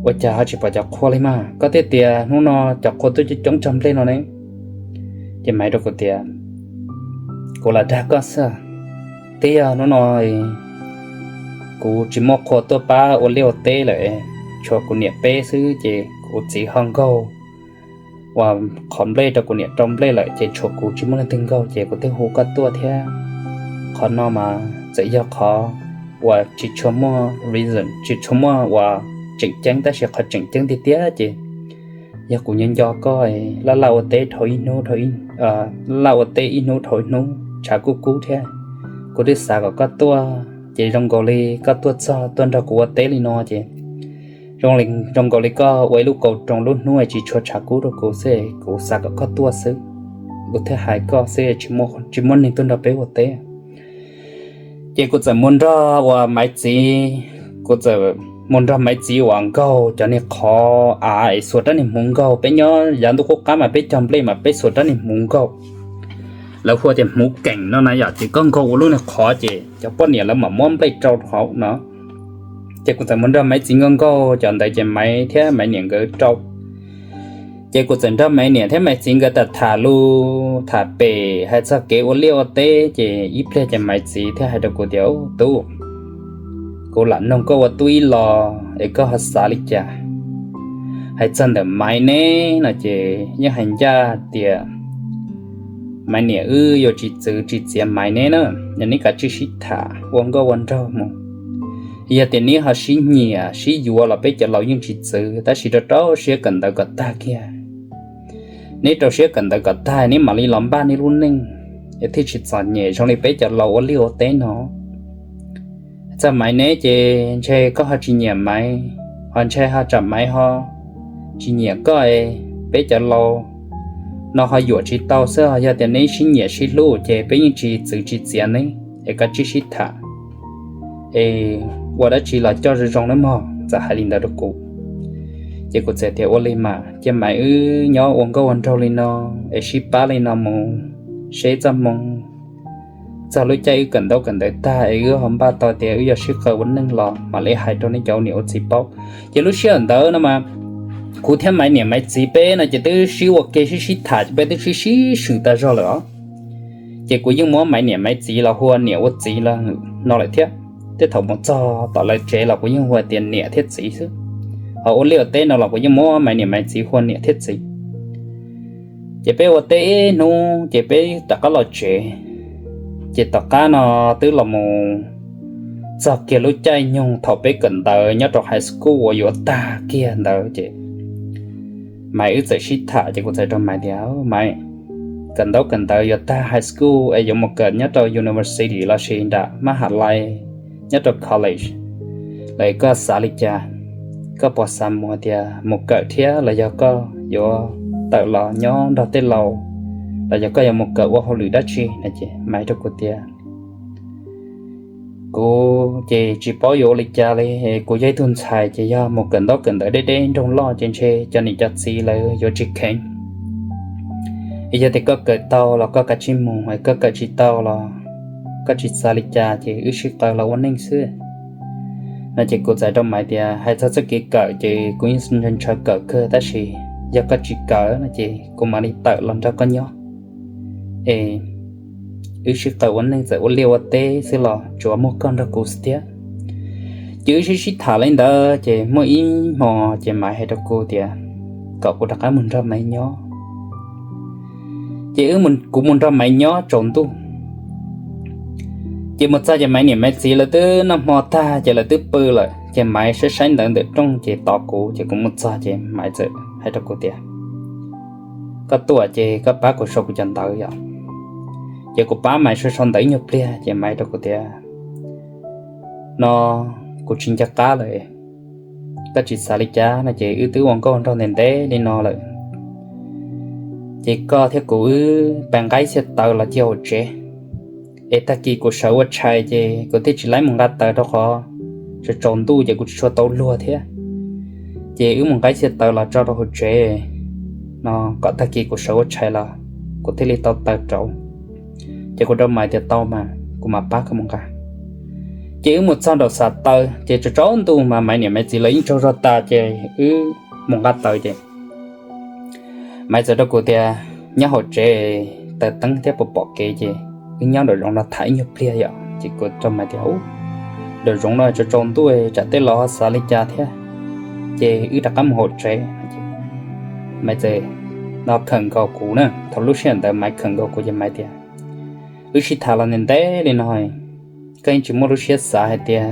Ua cas ho tsis pom cov qhua li mas? Koj thiaj tias hnub no cov qhua tuaj coob coob cog nplej no ne. Ces Maiv rau kuv tias, Kuv lam dag koj xwb, twb yog hnub no kuv tsis muaj qhua tuaj pab ua liaj ua teb lawm, tshuav kuv niam peb xwb ces kuv txiv ho nkaug uas qhov nplej rau kuv niam rau nplej lawm ces tshuav kuv tsis muaj leej twg nkaug ces kuv thiaj hu koj tuaj thiab. Qhov no mas txawm yog qhov uas tsis tshua muaj reason, tsis tshua muaj uas tseem ceeb, tab sis qhov tseem ceeb tiag tiag ces yog kuv nyob nco koj laj laj ua teb dhau ib hnub, laj ua teb ib hnub dhau ib hnub tshav kub kub thiab, kuv twb xav kom koj tuaj ces zoo nkaus li koj tuaj txog tuaj nrog kuv ua teb li no ces zoo nkaus li koj ua ib lub kaus roos lub hnub es tsis tshua tshav kub rau kuv xwb, kuv xav kom koj tuaj xwb, kuv thiaj hais koj xwb, tsis muaj neeg tuaj nrog peb ua teb. Ces kuv txawm mus nrog uas Maiv txiv, kuv txawm mus nrog Maiv txiv uas nkaug cov niag qhov av es xuas rab niag hmuv nkaug. Peb nyob yav ntuj qub qab mas peb cog nplej mas peb xuas rab niag hmuv nkaug, lawv hu tias hmuv keem no na yom, ces koj nkaug ua lub niag qhov ces cov poj niam lawv mam muab nplej rau hauv no. Ces kuv txawm mus nrog Maiv txiv nkaug nkaug cov ntawd ces Maiv thiab Maiv niam nkawd rau. Ces kuv txawm nrog Maiv niam thiab Maiv txiv nkawd tham tham lus tham pem hais txog kev ua liaj ua teb ces ib pliag ces Maiv txiv thiaj hais rau kuv tias, Tub, kuv lam noog koj ua tub ib los es koj ho xav li cas? Hais txog ntawm Maiv neb no ces yeej hais ncaj tias Maiv niam wb yuav tsis txwv tsis txiav Maiv neb na, yog neb kav tsij sib tham ua nkauj ua nraug mus. Yog tias neb ho sib nyiam sib yuav los peb cov laus yeej tsis txwv, tab sis rau rau siab kawm ntawv kom tag kiag. Neb rau siab kawm ntawv kom tag neb mam li los npaj neb lub neej, es thiaj tsis txom nyem zoo li peb cov laus ua liaj ua teb no. Txog Maiv neb ces ntshe koj ho tsis nyiam Maiv, ho ntshe ho tsam Maiv ho tsis nyiam koj, peb cov laus no ho yuam tsis tau xwb. Yog tias neb sib nyiam sib hlub ces peb yeej tsis txwv tsis txiav neb, es kav tsij sib tham, es ua dab tsi los coj zoo zoo nawb mog, txawm hais li ntawd rau kuv. Ces kuv txawm tias ua li mas cia Maiv wb nyob ua nkauj ua nraug li no, es sib pab li no mus, seb txoj hmoo txog lub caij wb kawm ntaub kawm ntawv tag es wb ho npaj tau tias wb yuav sib qawm ua neej los mam li hais rau nej cov ua niam ua txiv paub. Ces lub sij hawm ntawd no mas kuv thiab Maiv niam Maiv txiv peb no ces twb sib ua ke sib sib tham ces peb twb sib sib swm tas zog lawm os. Ces kuv yeej muab Maiv niam Maiv txiv los hu ua niam ua txiv no lawm thiab. Tej thaum mus txog tom lawv tsev los kuv yeej hu tias niam thiab txiv xwb. Ho ua liaj ua teb no los kuv yeej muab Maiv niam Maiv txiv hu ua niam thiab txiv. Ces peb ua teb ib hnub ces peb rov qab los tsev. Ces tom qab no twb los mus txog kiag lub caij nyoog thaum peb kawm ntawv nyob rau high school uas yuav tag kiag ntawd ces Maiv wb txawm sib tham ces kuv txawm rau Maiv tias, Maiv, kawm ntaub kawm ntawv yuav tag high school es yuav mus kawm nyob rau university lossis nram mab ham lais, nyob rau college los koj xav li cas? Koj puas xav mus tias mus kawm thiab los yog koj yuav tawm los nyob nrog tej laus, los yog koj yuav mus kawm ua hauj lwm dab tsi no? Ces Maiv rau kuv tias, kuv ces tsis paub yuav ua li cas li, kuv yog ib tug ntxhais ces yog mus kawm ntaub kawm ntawv deb deb nroog loj ces ntshe cov niam cov txiv lawv yuav tsis kheev. Es yog tias koj kawm tau los koj kav tsij mus, koj kawm tsis tau los koj tsis xav li cas ces wb sib qawm los ua neej xwb no. Ces kuv txawm rau Maiv tias hais txog txoj kev kawm ces kuv yeej ntshaw kawm kawg tab sis yog koj tsis kawm no ces kuv mam li tawm los nrog koj nyob es wb sib qawm ua neej txawm ua liaj ua teb xwb los tsuav muaj koj nrog kuv xwb thiab. Ces wb sib sib tham li ntawd ces muaj ib hmo ces Maiv hais rau kuv tias kom kuv rov qab mus nrog Maiv nyob. Ces kuv mus nrog Maiv nyob tsaus ntuj. Ces mus txog ces Maiv niam Maiv txiv lawv twb noj hmo tag ces lawv twb pw lawm ces Maiv saib saib ntawv ntawm rooj ces tos kuv ces kuv mus txog ces Maiv txawm hais rau kuv tias, koj tuaj ces koj pab kuv sau kuv cov ntawv yom. Ces kuv pab Maiv sau sau ntawv ib nyuag pliag ces Maiv rau kuv tias, no kuv tsis nco qab lawm, koj tsis xav li cas no ces wb twb ua nkauj nraug ntev ntev li no lawm. Ces koj thiab kuv wb pais nqa ib txhia tawv los cia hauv tsev, es tag kis kuv sawv ua tshais ces kuv thiaj tsis laib mus nqa tawv rau qhov tsaus tsaus ntuj ces kuv tsis tshua tau luag thiab. Ces wb mus nqa ib txhia tawv los tso rau hauv tsev no kom tag kis kuv sawv ua tshais los kuv thiaj li tau tawv rauv. Ces kuv rau Maiv tias tau mas kuv mam pab koj mus nqa. Ces wb mus txog nraum xav tawv ces tsaus tsaus ntuj mas Maiv niam Maiv txiv lawv yeej tsaug zog tas ces wb mus nqa tawv ces Maiv txawm rau kuv tias, nyob hauv tsev taws teeb thiab puas pom kev ces wb nyob nraum zoov no tham ib nyuag pliag yom. Ces kuv rau Maiv tias, nraum zoov no tsaus tsaus ntuj tsam tej laus ho xav li cas thiab, ces wb rov qab mus hauv tsev. Maiv txawm no khawm nkaus kuv na, thaum lub sij hawm ntawd Maiv khawm nkaus kuv ces Maiv tias, wb sib tham los ntev ntev li no, koj yeej tsis muaj lub siab xav hais tias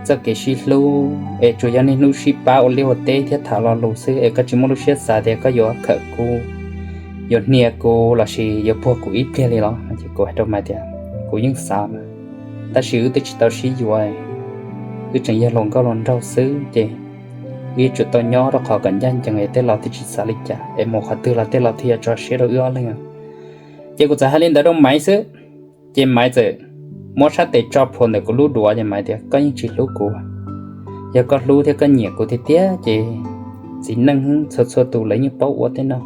txoj kev sib hlub es tsuas yog niaj hnub sib pab ua liaj ua teb thiab tham lo lus xwb es koj tsis muaj lub siab xav tias koj yuav khawm kuv, yuav hnia kuv lossis yuav puag kuv ib pliag li los? Ces kuv hais rau Maiv tias, kuv yeej xav mas, tab sis wb twb tsis tau sib yuav, wb tseem yog hluas nkauj hluas nraug xwb ces wb yuav tsum tau nyob rau qhov kom ncaj ncees es tej laus thiaj tsis xav li cas es mus qhov twg los tej laus thiaj yuav tso siab rau wb ob leeg. Ces kuv txawm hais li ntawd rau Maiv xwb, ces Maiv txawm muab sab tes tso plhuav ntawm kuv lub duav ces Maiv tias, koj yeej tsis hlub kuv. Yog koj hlub thiab koj nyiam kuv tiag tiag ces txiv neej txhua txhua tus lawv yeej paub ua tej no,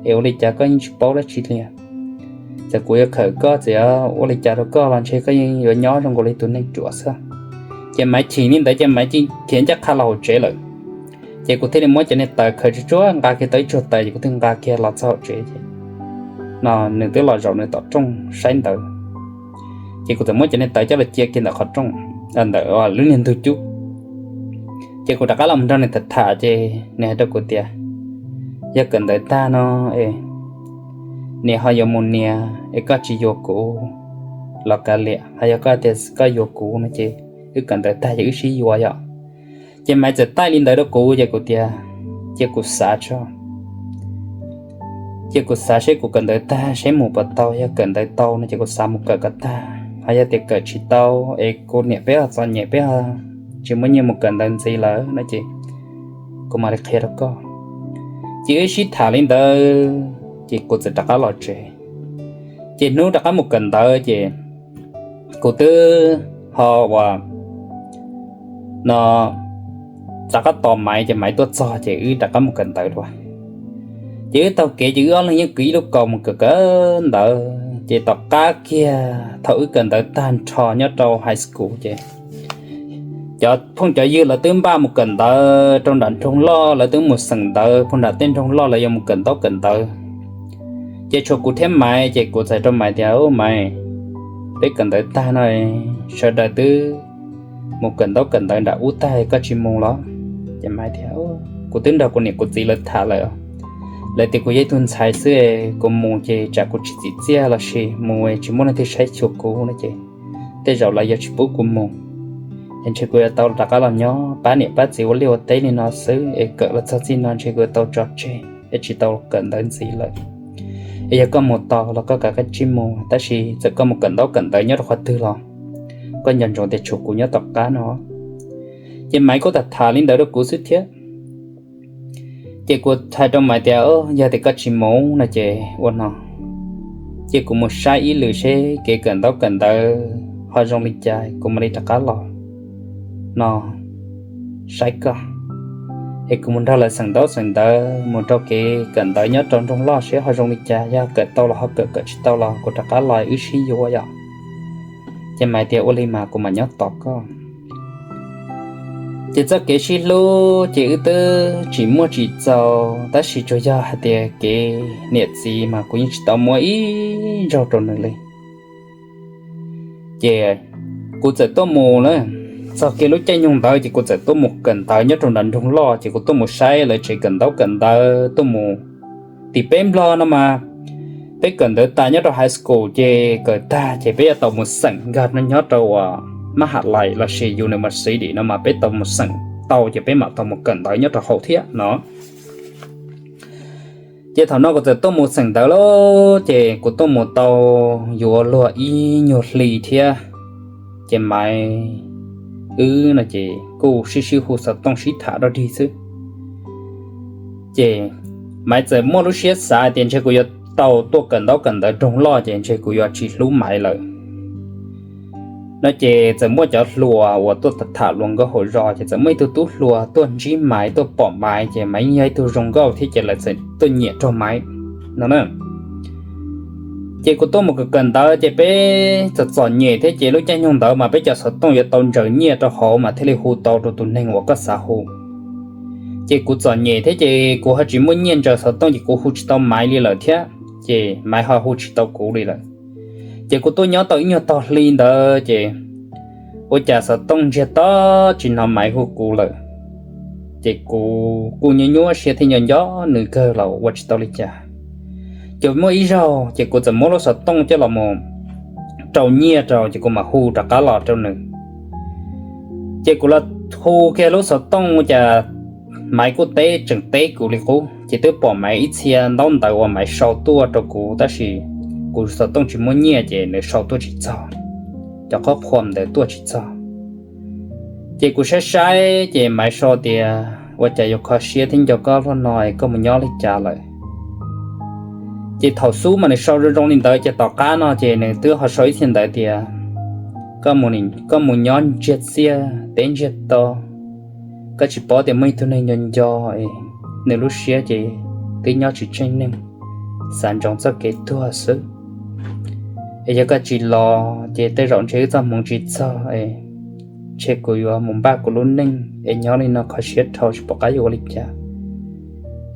es ua li cas koj yeej tsis paub dab tsi li? Txawm kuv yuav khawm koj, txawm yuav ua li cas rau koj los ntshe koj yeej yuav nyob zoo nkaus li tus neeg ruam xwb. Ces Maiv chim li ntawd ces Maiv cia li khiav ncaj qha los hauv tsev lawm. Ces kuv thiaj li muab cov niag tawv khaws tsuag tsuag nqa kiag tau ib tsuag tawv ces kuv thiaj nqa kiag los txog hauv tsev ces no nws twb los zaum nws tom rooj saib ntawv. Ces kuv txawm muab cov niag tawv coj los cia kiag ntawm qhov rooj. ntawm lub niag ntug cub. Ces kuv rov qab los nrog nws tham tham ces nws hais rau kuv tias, yog kawm ntawv tag no es niam ho yuav mus nias es koj tsis yuav kuv los kav liam, ho yog koj tias koj yuav kuv no ces wb kawm ntawv tag ces wb sib yuav yom. Ces Maiv txawm taij li ntawd rau kuv ces kuv tias, cia kuv xav tso, cia kuv xav seb kuv kawm ntawv tag seb mus puas tau, yog kawm ntawv tau no ces kuv xav mus kawm kom tag, ho yog tias kawm tsis tau es kuv niam peb ho txom nyem peb ho tsis muaj nyiaj mus kawm ntawv ntxiv lawm no ces kuv mam li qhia rau koj. Ces wb sib tham li ntawd ces kuv txawm rov qab los tsev. Ces hnub rov qab mus kawm ntawv ces kuv twb ho uas no rov qab tos Maiv ces Maiv tuaj txog ces wb rov qab mus kawm ntawv dua. Ces wb taug kev ces wb ob leeg yeej kwv ib lub kaus mus kawm kawm ntawv ces tom qab kiag thaum wb kawm ntawv tag nrho nyob rau high school ces cov phooj cov ywg lawv twb npaj mus kawm ntawv rau nram nroog loj, lawv twb mus xeem ntawv puag nram tej nroog loj lawv yuav mus kawm ntaub kawm ntawv. Ces tshuav kuv thiab Maiv ces kuv txawm rau Maiv tias, Maiv, peb kawm ntawv tag no sawv daws twb mus kawm ntaub kawm ntawv nram ub tag koj tsis mus los? Ces Maiv tias, kuv twb nrog kuv niam kuv txiv lawv tham lawm, lawv tias kuv yog ib tug ntxhais xwb, kuv mus ces tsam kuv tsis txim txiaj los sis mus tsis muaj leej twg saib xyuas kuv no ces tej zaum lawv yuav tsis pub kuv mus. Es ntshe kuv yuav tau rov qab los nyob pab niam pab txiv ua liaj ua teb li no xwb es kawm los txog txij no ntshe kuv yuav tau tso tseg es tsis tau kawm ntawv ntxiv lawm. Es yog koj mus tau los koj kav tsij mus, tab sis txawm koj mus kawm ntaub kawm ntawv nyob rau qhov twg los koj nco ntsoov tias tshuav kuv nyob tom qab no. Ces Maiv kuj tham tham li ntawd rau kuv xwb thiab. Ces kuv hais rau Maiv tias, yog tias koj tsis mus no ces ua no, cia kuv mus saib ib lwm seb kev kawm ntaub kawm ntawv ho zoo li cas kuv mam li rov qab los no saib koj. Es kuv mus nrog lawv xeem ntaub xeem ntawv mus rau kev kawm ntawv nyob rau nroog loj seb ho zoo li cas, yog kawm tau los ho kawm, kawm tsis tau los kuv rov qab los wb sib yuav yom. Ces Maiv tias ua li mas kuv mam nyob tos koj. Ces txoj kev sib hlub ces wb twb tsis muaj tsis txaus, tab sis tsuas yog hais tias kev niam txiv mas kuv yeej tsis tau muab ib zaug rau nws li. Ces kuv txawm tuaj mus na, txog kiag lub caij nyoog ntawd ces kuv txawm tuaj mus kawm ntawv nyob rau nram nroog loj, ces kuv tuaj mus saib lawv tsev kawm ntaub kawm ntawv, tuaj mus tim peb Nplog no mas peb kawm ntawv tas nyob rau high school ces kawm tag ces peb yuav tau mus xeem nkag nyob rau uas mab ham lais los sis university no mas peb tau mus xeem tau ces peb mam tau mus kawm ntawv nyob rau hauv thiab no. Ces thaum no kuv txawm tuaj mus xeem ntawv lawm ces kuv tuaj mus tau yuav luag ib nyuag hli thiab, ces Maiv wb no ces kuj sib sib hu xov tooj sib tham dog dig xwb. Ces Maiv txawm muaj lub siab xav tias ntshe kuv yuav tau tuaj kawm ntaub kawm ntawv nroog loj ces ntshe kuv yuav tsis hlub Maiv lawm no. Ces txawm muaj cov hluas uas tuaj tham luag nkauj hauv zos ces txawm muaj ib tug tub hluas tuaj ntsib Maiv tuaj pom Maiv ces Maiv yeej yog ib tug zoo nkauj thiab ces lawv txawm tuaj nyiam rau Maiv no na. Ces kuv tuaj mus kawm kawm ntawv ces peb txom txom nyem thiab ces lub caij nyoog ntawd mas peb cov xov tooj yuav tau ntsaws nyiaj rau hauv mas thiaj li hu tau rau tus neeg uas koj xav hu. Ces kuv txom nyem thiab ces kuv ho tsis muaj nyiaj ntsaws xov tooj ces kuv hu tsis tau Maiv li lawm thiab ces Maiv ho hu tsis tau kuv li lawm. Ces kuv tuaj nyob tau ib nyuag tog hli ntawd ces ua cas xov tooj ntsiag to tsis hnov Maiv hu kuv lawm. Ces kuv kuj nyuaj nyuaj siab thiab nco nco nws kawg los ua tsis tau li cas. Ces muaj ib zaug ces kuv txawm muab lub xov tooj coj los mus rau nyiaj rau ces kuv mam hu rov qab los rau nws. Ces kuv los hu kiag lub xov tooj ua cas Maiv kuj teb tseem teb kuv li qub ces twb pom Maiv ib txhia ntaub ntawv uas Maiv sau tuaj rau kuv tab sis kuv xov tooj tsis muaj nyiaj ces nws sau tuaj tsis txog, cov qhob qhuam ntawd tuaj tsis txog. Ces kuv saib saib ces Maiv sau tias ua cas yuav kho siab thiab nco koj luaj no es koj mus nyob li cas lawm. Ces thaum xub mas nws sau zoo zoo li ntawd ces tom qab no ces nws twb ho sau ib txhia ntawv tias koj mus nyob ntsiag txiaj teb ntsiag to, koj tsis paub tias muaj ib tug neeg nco nco es nws lub siab ces twb nyob tsis tsheej neeg, xav ntsoov txoj kev tuag xwb. Es yog koj tsis los ces tej zaum ntshe wb txoj hmoov tsis txog es ntshe kuv yuav mus npaj kuv lub neej es nyob li no kho siab dhau tsis pom qab yuav ua li cas.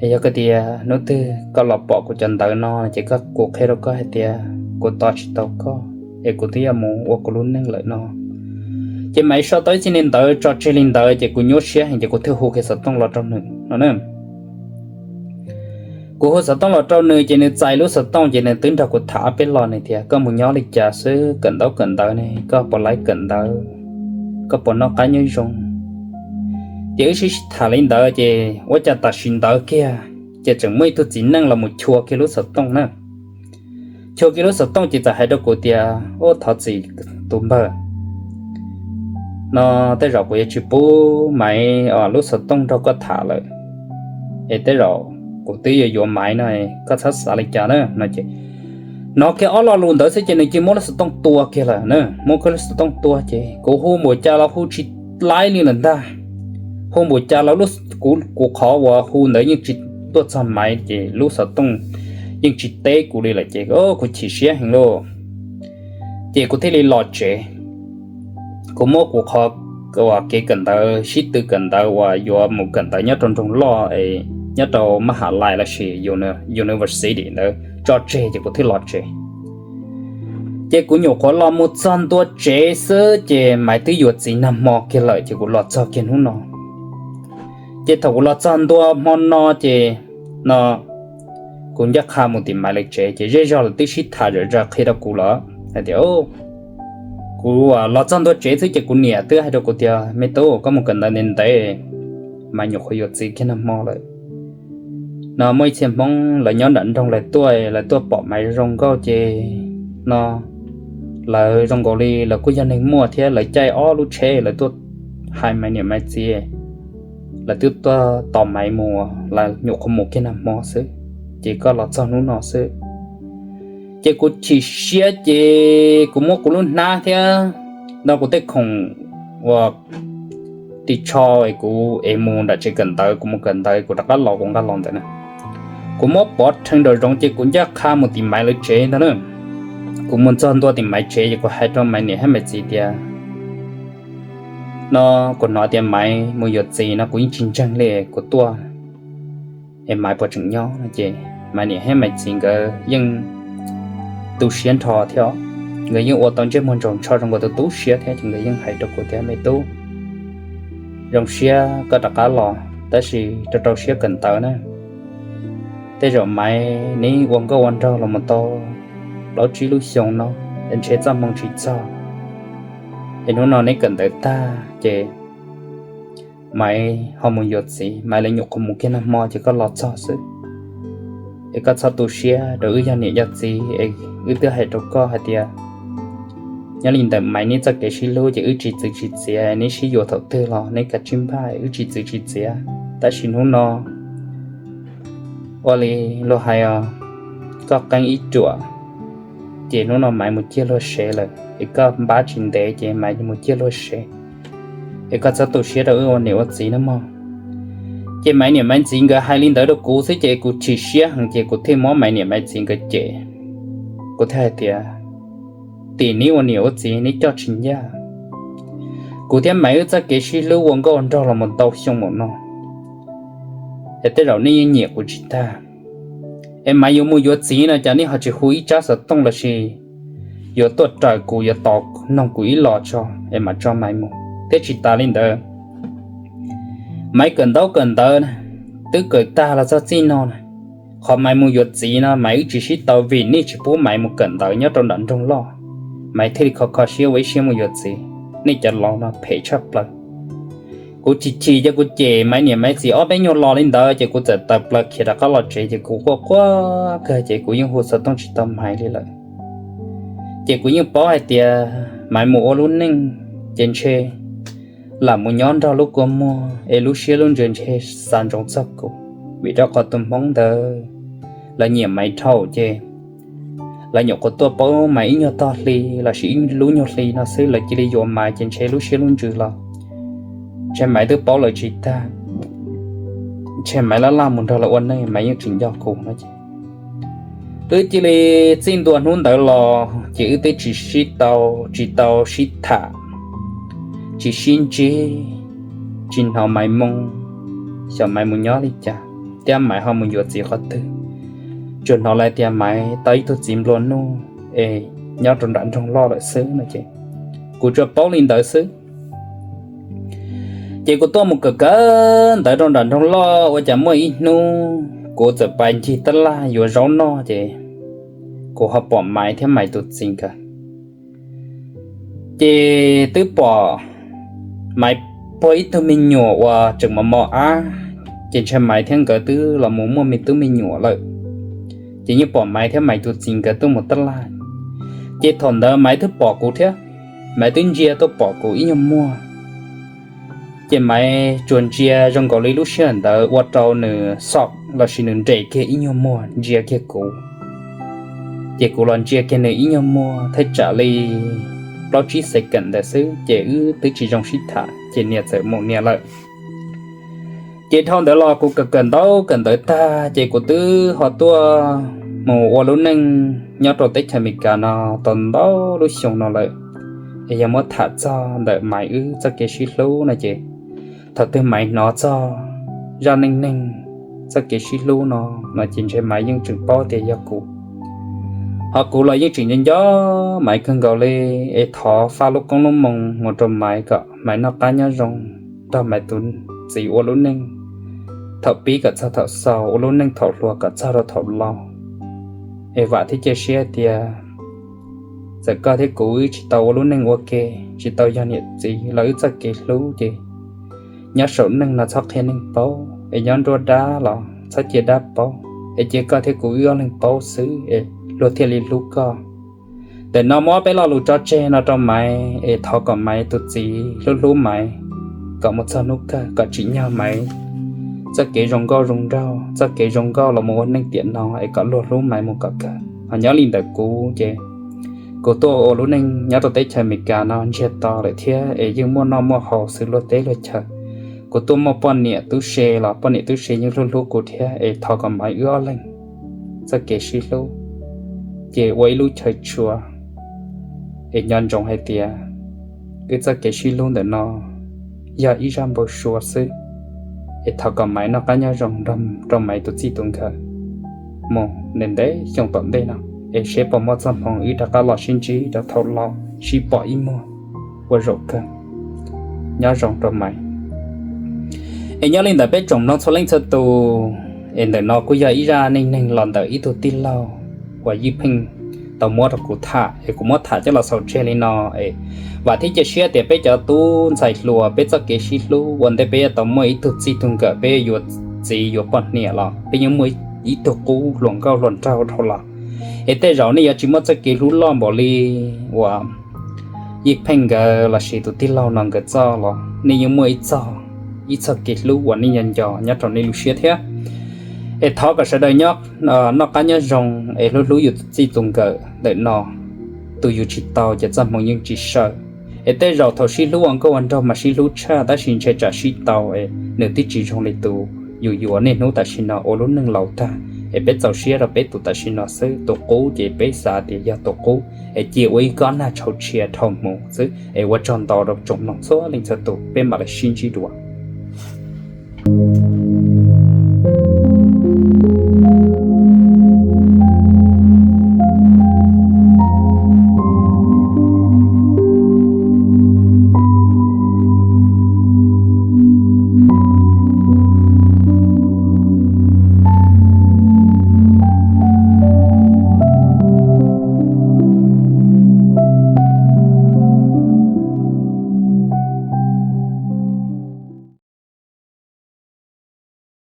Es yog koj tias hnub twg koj los pom kuv cov ntawv no ces koj, kuv qhia rau koj hais tias kuv tos tsis tau koj es kuv twb yuav mus ua kuv lub neej lawm no. Ces Maiv sau tau ib txij li ntawd tso tseg li ntawd ces kuv nyuaj siab heev ces kuv thiaj hu kiag xov tooj los rau nws no na. Kuv hu xov tooj los rau nws ces nws txais lub xov tooj ces nws twb nrog kuv tham ob peb lo, nws tias koj mus nyob li cas xwb, kawm ntaub kawm ntawv ne, koj puas laib kawm ntawv, koj puas noj qab nyob zoo. Ces wb sib sib tham li ntawd ces ua cas tam sim ntawd kiag ces tseem muaj ib tug txiv neej los mus chua kiag lub xov tooj na. Chua kiag lub xov tooj ces txawm hais rau kuv tias, Ub, thov txim tus npawg, no tej zaum kuv yuav tsis pub Maiv lub xov tooj nrog koj tham lawm, es tej zaum kuv twb yuav yuav Maiv no, koj txhob xav li cas na no ces hnov kiag ob lo lus ntawd xwb ces nws cia li muab lub xov tooj tua kiag lawm na. Muab kiag lub xov tooj tua ces kuv hu npaum cas los hu tsis laib li lawm ntag. Hu npaum cas los kuv qhov uas hu ntawd yeej tsis tuaj txog Maiv ces lub xov tooj yeej tsis teb kuv li lawm ces kuv chim siab heev lauj. Ces kuv thiaj li los tsev. Kuv muab kuv qhov uas kev kawm ntawv, sib tw kawm ntawv uas yuav mus kawm ntawv nyob rau nroog loj, nyob rau maj ham lais lossis university ntawd tso tseg ces kuv thiaj los tsev. Ces kuv nyuam qhuav los mus txog ntua tsev xwb ces Maiv twb yuav txiv nag hmo kiag lawm ces kuv los txog kiag hnub no. Ces thaum kuv los txog ntua hmo no ces no kuv ncaj qha mus tim Maiv lawv tsev ces zej zog lawv twb sib tham zom zaws qhia rau kuv lawm hais tias, kuv los txog ntua tsev xwb ces kuv niam twb hais rau kuv tias, Me tub, koj mus kawm ntawv ntev ntev, Maiv nyuam qhuav yuav txiv kiag nag hmo lawm. No muaj ib txhia Hmoob lawv nyob nram nroog lawv tuaj, lawv tuaj pom Maiv zoo nkauj ces no lawv zoo nkaus li lawv kuj yog neeg muaj thiab lawv caij ob lub tsheb lawv tuaj hais Maiv niam Maiv txiv, lawv twb tuaj tos Maiv mus, lawv nyuam qhuav mus kiag nag hmo xwb, ces koj los txog hnub no xwb. Ces kuv chim siab ces kuv muab kuv lub hnab thiab no kuv tej khoom uas ris tsho es kuv es mus nram tsev kawm ntawv, kuv mus kawm ntawv kuv rov qab los kuv nqa los ntawd na, kuv muab pov rhees nraum zoov ces kuv ncaj qha mus tim Maiv lawv tsev ntag na. Kuv mus txog ntua tim Maiv tsev ces kuv hais rau Maiv niam thiab Maiv txiv tias, No kuv hnov tias Maiv mus yuav txiv no kuv yeej tsis ntseeg li, kuv tuaj es Maiv puas tseem nyob no ces Maiv niam thiab Maiv txiv nkawd yeej tu siab nrho thiab, nkawd yeej ua tau ntsej muag ntsaus ntsho zoo nkaus tus tu siab thiab ces nkawd yeej hais rau kuv tias, Me tub, zoo siab koj rov qab los tab sis rau rau siab kawm ntawv na. Tej zaum Maiv neb ua nkauj ua nraug los mus tau plaub tsib lub xyoo no es ntshe txoj hmoo tsis txog, es hnub no neb kawm ntawv tag ces Maiv ho mus yuav txiv, Maiv lawv nyuam qhuav mus kiag nag hmo ces koj los txog xwb. Es koj txhob tu siab rau wb yog niam yog txiv es wb twb hais rau koj hais tias nyob li ntawm Maiv neb txoj kev sib hlub ces wb tsis txwv tsis txiav, neb sib yuav thaum twg los neb kav tsij npaj, wb tsis txwv tsis txiav. Tab sis hnub no ua li luag hais os, koj qeeb ib ruam, ces hnub no Maiv mus ciaj luag sev lawm, es koj npab tsis ntev ces Maiv mus ciaj luag sev, es koj txhob tu siab rau wb ua niam ua txiv nawb mog. Ces Maiv niam Maiv txiv nkawd hais li ntawd rau kuv xwb ces kuv chim siab heev ces kuv thiaj muab Maiv niam Maiv txiv nkawd cem. Kuv thiaj hais tias, Tim neb ua niam ua txiv neb coj tsis ncaj. Kuv thiab Maiv wb txoj kev sib hlub ua nkauj ua nraug los mus ntau xyoo npaum no, es tej zaum nej yeej nyiam kuv tsis tag. Es Maiv yuav mus yuav txiv no cas nej ho tsis hu ib tsab xov tooj lossis yuav tuaj raws kuv, yuav tos noog kuv ib los tso es mam tso Maiv mus. Thiab tsis tas li ntawd, Maiv kawm ntaub kawm ntawv twb kawm tag los txog txij no na, qhov Maiv mus yuav txiv no Maiv wb tsis sib tau vim nej tsis pub Maiv mus kawm ntawv nyob rau nram nroog loj, Maiv thiaj li kho kho siab ua ib siab mus yuav txiv. Nej cov laus no phem tshaj plaws. Kuv chim chim ces kuv cem Maiv niam Maiv txiv ob peb nyuag lo li ntawd ces kuv txawm tawm plaws khiav rov qab los tsev ces kuv quaj quaj kawg ces kuv yeej hu xov tooj tsis tau Maiv li lawm. Ces kuv yeej paub hais tias Maiv mus ua lub neej ces ntshe lam mus nyob nrog lub kua muag es lub siab lub ntsws ntshe xav ntsoov txog kuv, vim rau qhov tus Hmoob ntawd lawv nyiam Maiv dhau ces lawv nyuam qhuav tuaj paub Maiv ib nyuag tog hli lossis ib lub nyuag hli no xwb lawv cia li yuav Maiv ces ntshe lub siab lub ntsws los ntshe Maiv twb paub lawv tsis tag, ntshe Maiv laj laj mus nrog lawv ua neej Maiv yeej tsis nco kuv no ces wb cia li txij ntua hnub ntawd los ces wb twb tsis sib tau, tsis tau sib tham, tsis sib ntsib, tsis hnov Maiv moo xyov Maiv mus nyob li cas thiab Maiv ho mus yuav txiv qhov twg. Tsuas hnov lawv tias Maiv tau ib tug txiv nplua nuj es nyob rau nram nroog loj lawm xwb no ces kuv tsuas paub li ntawd xwb. Ces kuv tuaj mus kawm kawm ntawv rau nram nroog loj, ua cas muaj ib hnub kuv txawm pais ncig tab laj yuav zaub noj, ces kuv ho pom Maiv thiab Maiv tus txiv nkawd. Ces twb pom Maiv puag ib tug me nyuam uas tseem mos mos ab, ces ntshai Maiv thiab nkawd twb los mus muaj me tub me nyuam lawm. Ces yeej pom Maiv thiab Maiv tus txiv nkawd tuaj mus tab laj. Ces thaum ntawd Maiv twb pom kuv thiab, Maiv twb ntsia tuaj pom kuv ib nyuag muag. Ces Maiv tsuas ntsia zoo nkaus li lub sij hawm ntawd ua rau nws xom lossis nws nres kiag ib nyuag muag ntsia kiag kuv. Ces kuv los ntsia kiag nws ib nyuag muag thaj tsam li plaub tsib xees kawm ntawd xwb, ces wb twb tsis zoo sib tham, ces nias txawm mus nias lawm. Ces dhau ntawd los kuv kawm kawm ntawv kawm ntawv tag, ces kuv twb ho tuaj mus ua lub neej nyob rau teb chaws Amelikas no tau ntau lub xyoo no lawm. Es yog muab tham txog ntawm Maiv wb txoj kev sib hlub no ces, thaum twg Maiv hnov txog zaj neej neeg txoj kev sib hlub no, no ces ntshe Maiv yeej tseem paub tias yog kuv. Ho kuv los yeej tseem nco nco Maiv kawg nkaus li. Es thov faj lub koob lub moo mus rau Maiv kom Maiv noj qab nyob zoo, nrog Maiv tus txiv ua lub neej thaum pib kom txog thaum xaus, ua lub neej thaum hluas kom txog rau thaum laus. Es vam thiab cia siab tias txawm koj thiab kuv wb tsis tau ua lub neej ua ke, tsis tau yog niam txiv los wb txoj kev hlub ces nyob saum neej no txhob qhia neeg paub, es nyob nruab dab los txhob cia dab paub, es cia koj thiab kuv wb ob leeg paub xwb es luag thiaj li hlub koj. Ntawm no muab peb lo lus tso tseg no rau Maiv, es thov kom Maiv tus txiv hlub hlub Maiv kom mus txog hnub kawg, kom tsim nyog Maiv txoj kev zoo nkauj zoo nraug, txoj kev zoo nkauj los mus ua neej tiam no es kom luag hlub Maiv mus kom kawg. Ho nyob li ntawm kuv ces kuv tuaj ua lub neej nyob rau teb chaws Amelikas no ntsiag to lawm thiab es yeej muaj noj muaj haus xws luag teb luag chaw. Kuv tuaj muaj poj niam tub se los poj niam tub se yeej hlub hlub kuv thiab, es thov kom Maiv wb ob leeg txoj kev sib hlub ces ua ib lub chaw tshua. Es nco ntsoov hais tias wb txoj kev sib hlub ntawm no yog ib zaj npau suav xwb. Es thov kom Maiv noj qab nyob zoo nrog rau Maiv tus txij tus nkawm mus ntev ntev xyoo tom ntej no, es seb puas muaj txoj hmoo wb rov qab los sib ntsib rau thaum laus sib pom ib muag. Ua zaum kawg, nyob zoo rau Maiv. Es nyob li ntawd peb tsoom mloog txhua leej txhua tus, es ntawm no kuj yog ib zaj neej neeg los ntawm ib tug tij laug uas Yij Pheej tau muab rau kuv tham, es kuv muab tham coj los xaus tseg li no. Es vam thiab cia siab tias peb cov tub ntxhais hluas peb txoj kev sib hlub ua ntej peb yuav tau muaj ib tug txij tug nkawm, peb yuav yuav txiv yuav poj niam los peb yuav muaj ib tug qub hluas nkauj hluas nraug dhau los. Es tej zaum nej yuav tsis muaj txoj kev hlub loj npaum li uas Yij Pheej nkawd lossis tus tij laug no nkawd txoj los nej yuav muaj ib txoj, ib txoj kev hlub uas nej nco nco nyob rau nej lub siab thiab. Es thov kom sawv daws nyob, noj qab nyob zoo, es hlub hlub yus txij tus nkawm ntawm no, tus yus tsis tau ces txoj hmoo yeej tsis sawv. Es tej zaum thaum sib hlub ua nkauj ua nraug mas sib hlub tshaj, tab sis ntshe tsam sib tau es nws twb tsis zoo li tus yus yuav niaj hnub tam sim no ua lub neej laus tag. Es peb txaus siab rau peb tus tam sim no xwb, tus qub ces peb xav tias yog tus qub, es cia ua ib kob nag tshau tshia dhau hmoov xwb. Es ua tsaug ntau rau tsoom mloog txhua leej txhua tus, peb mam li sib ntsib dua.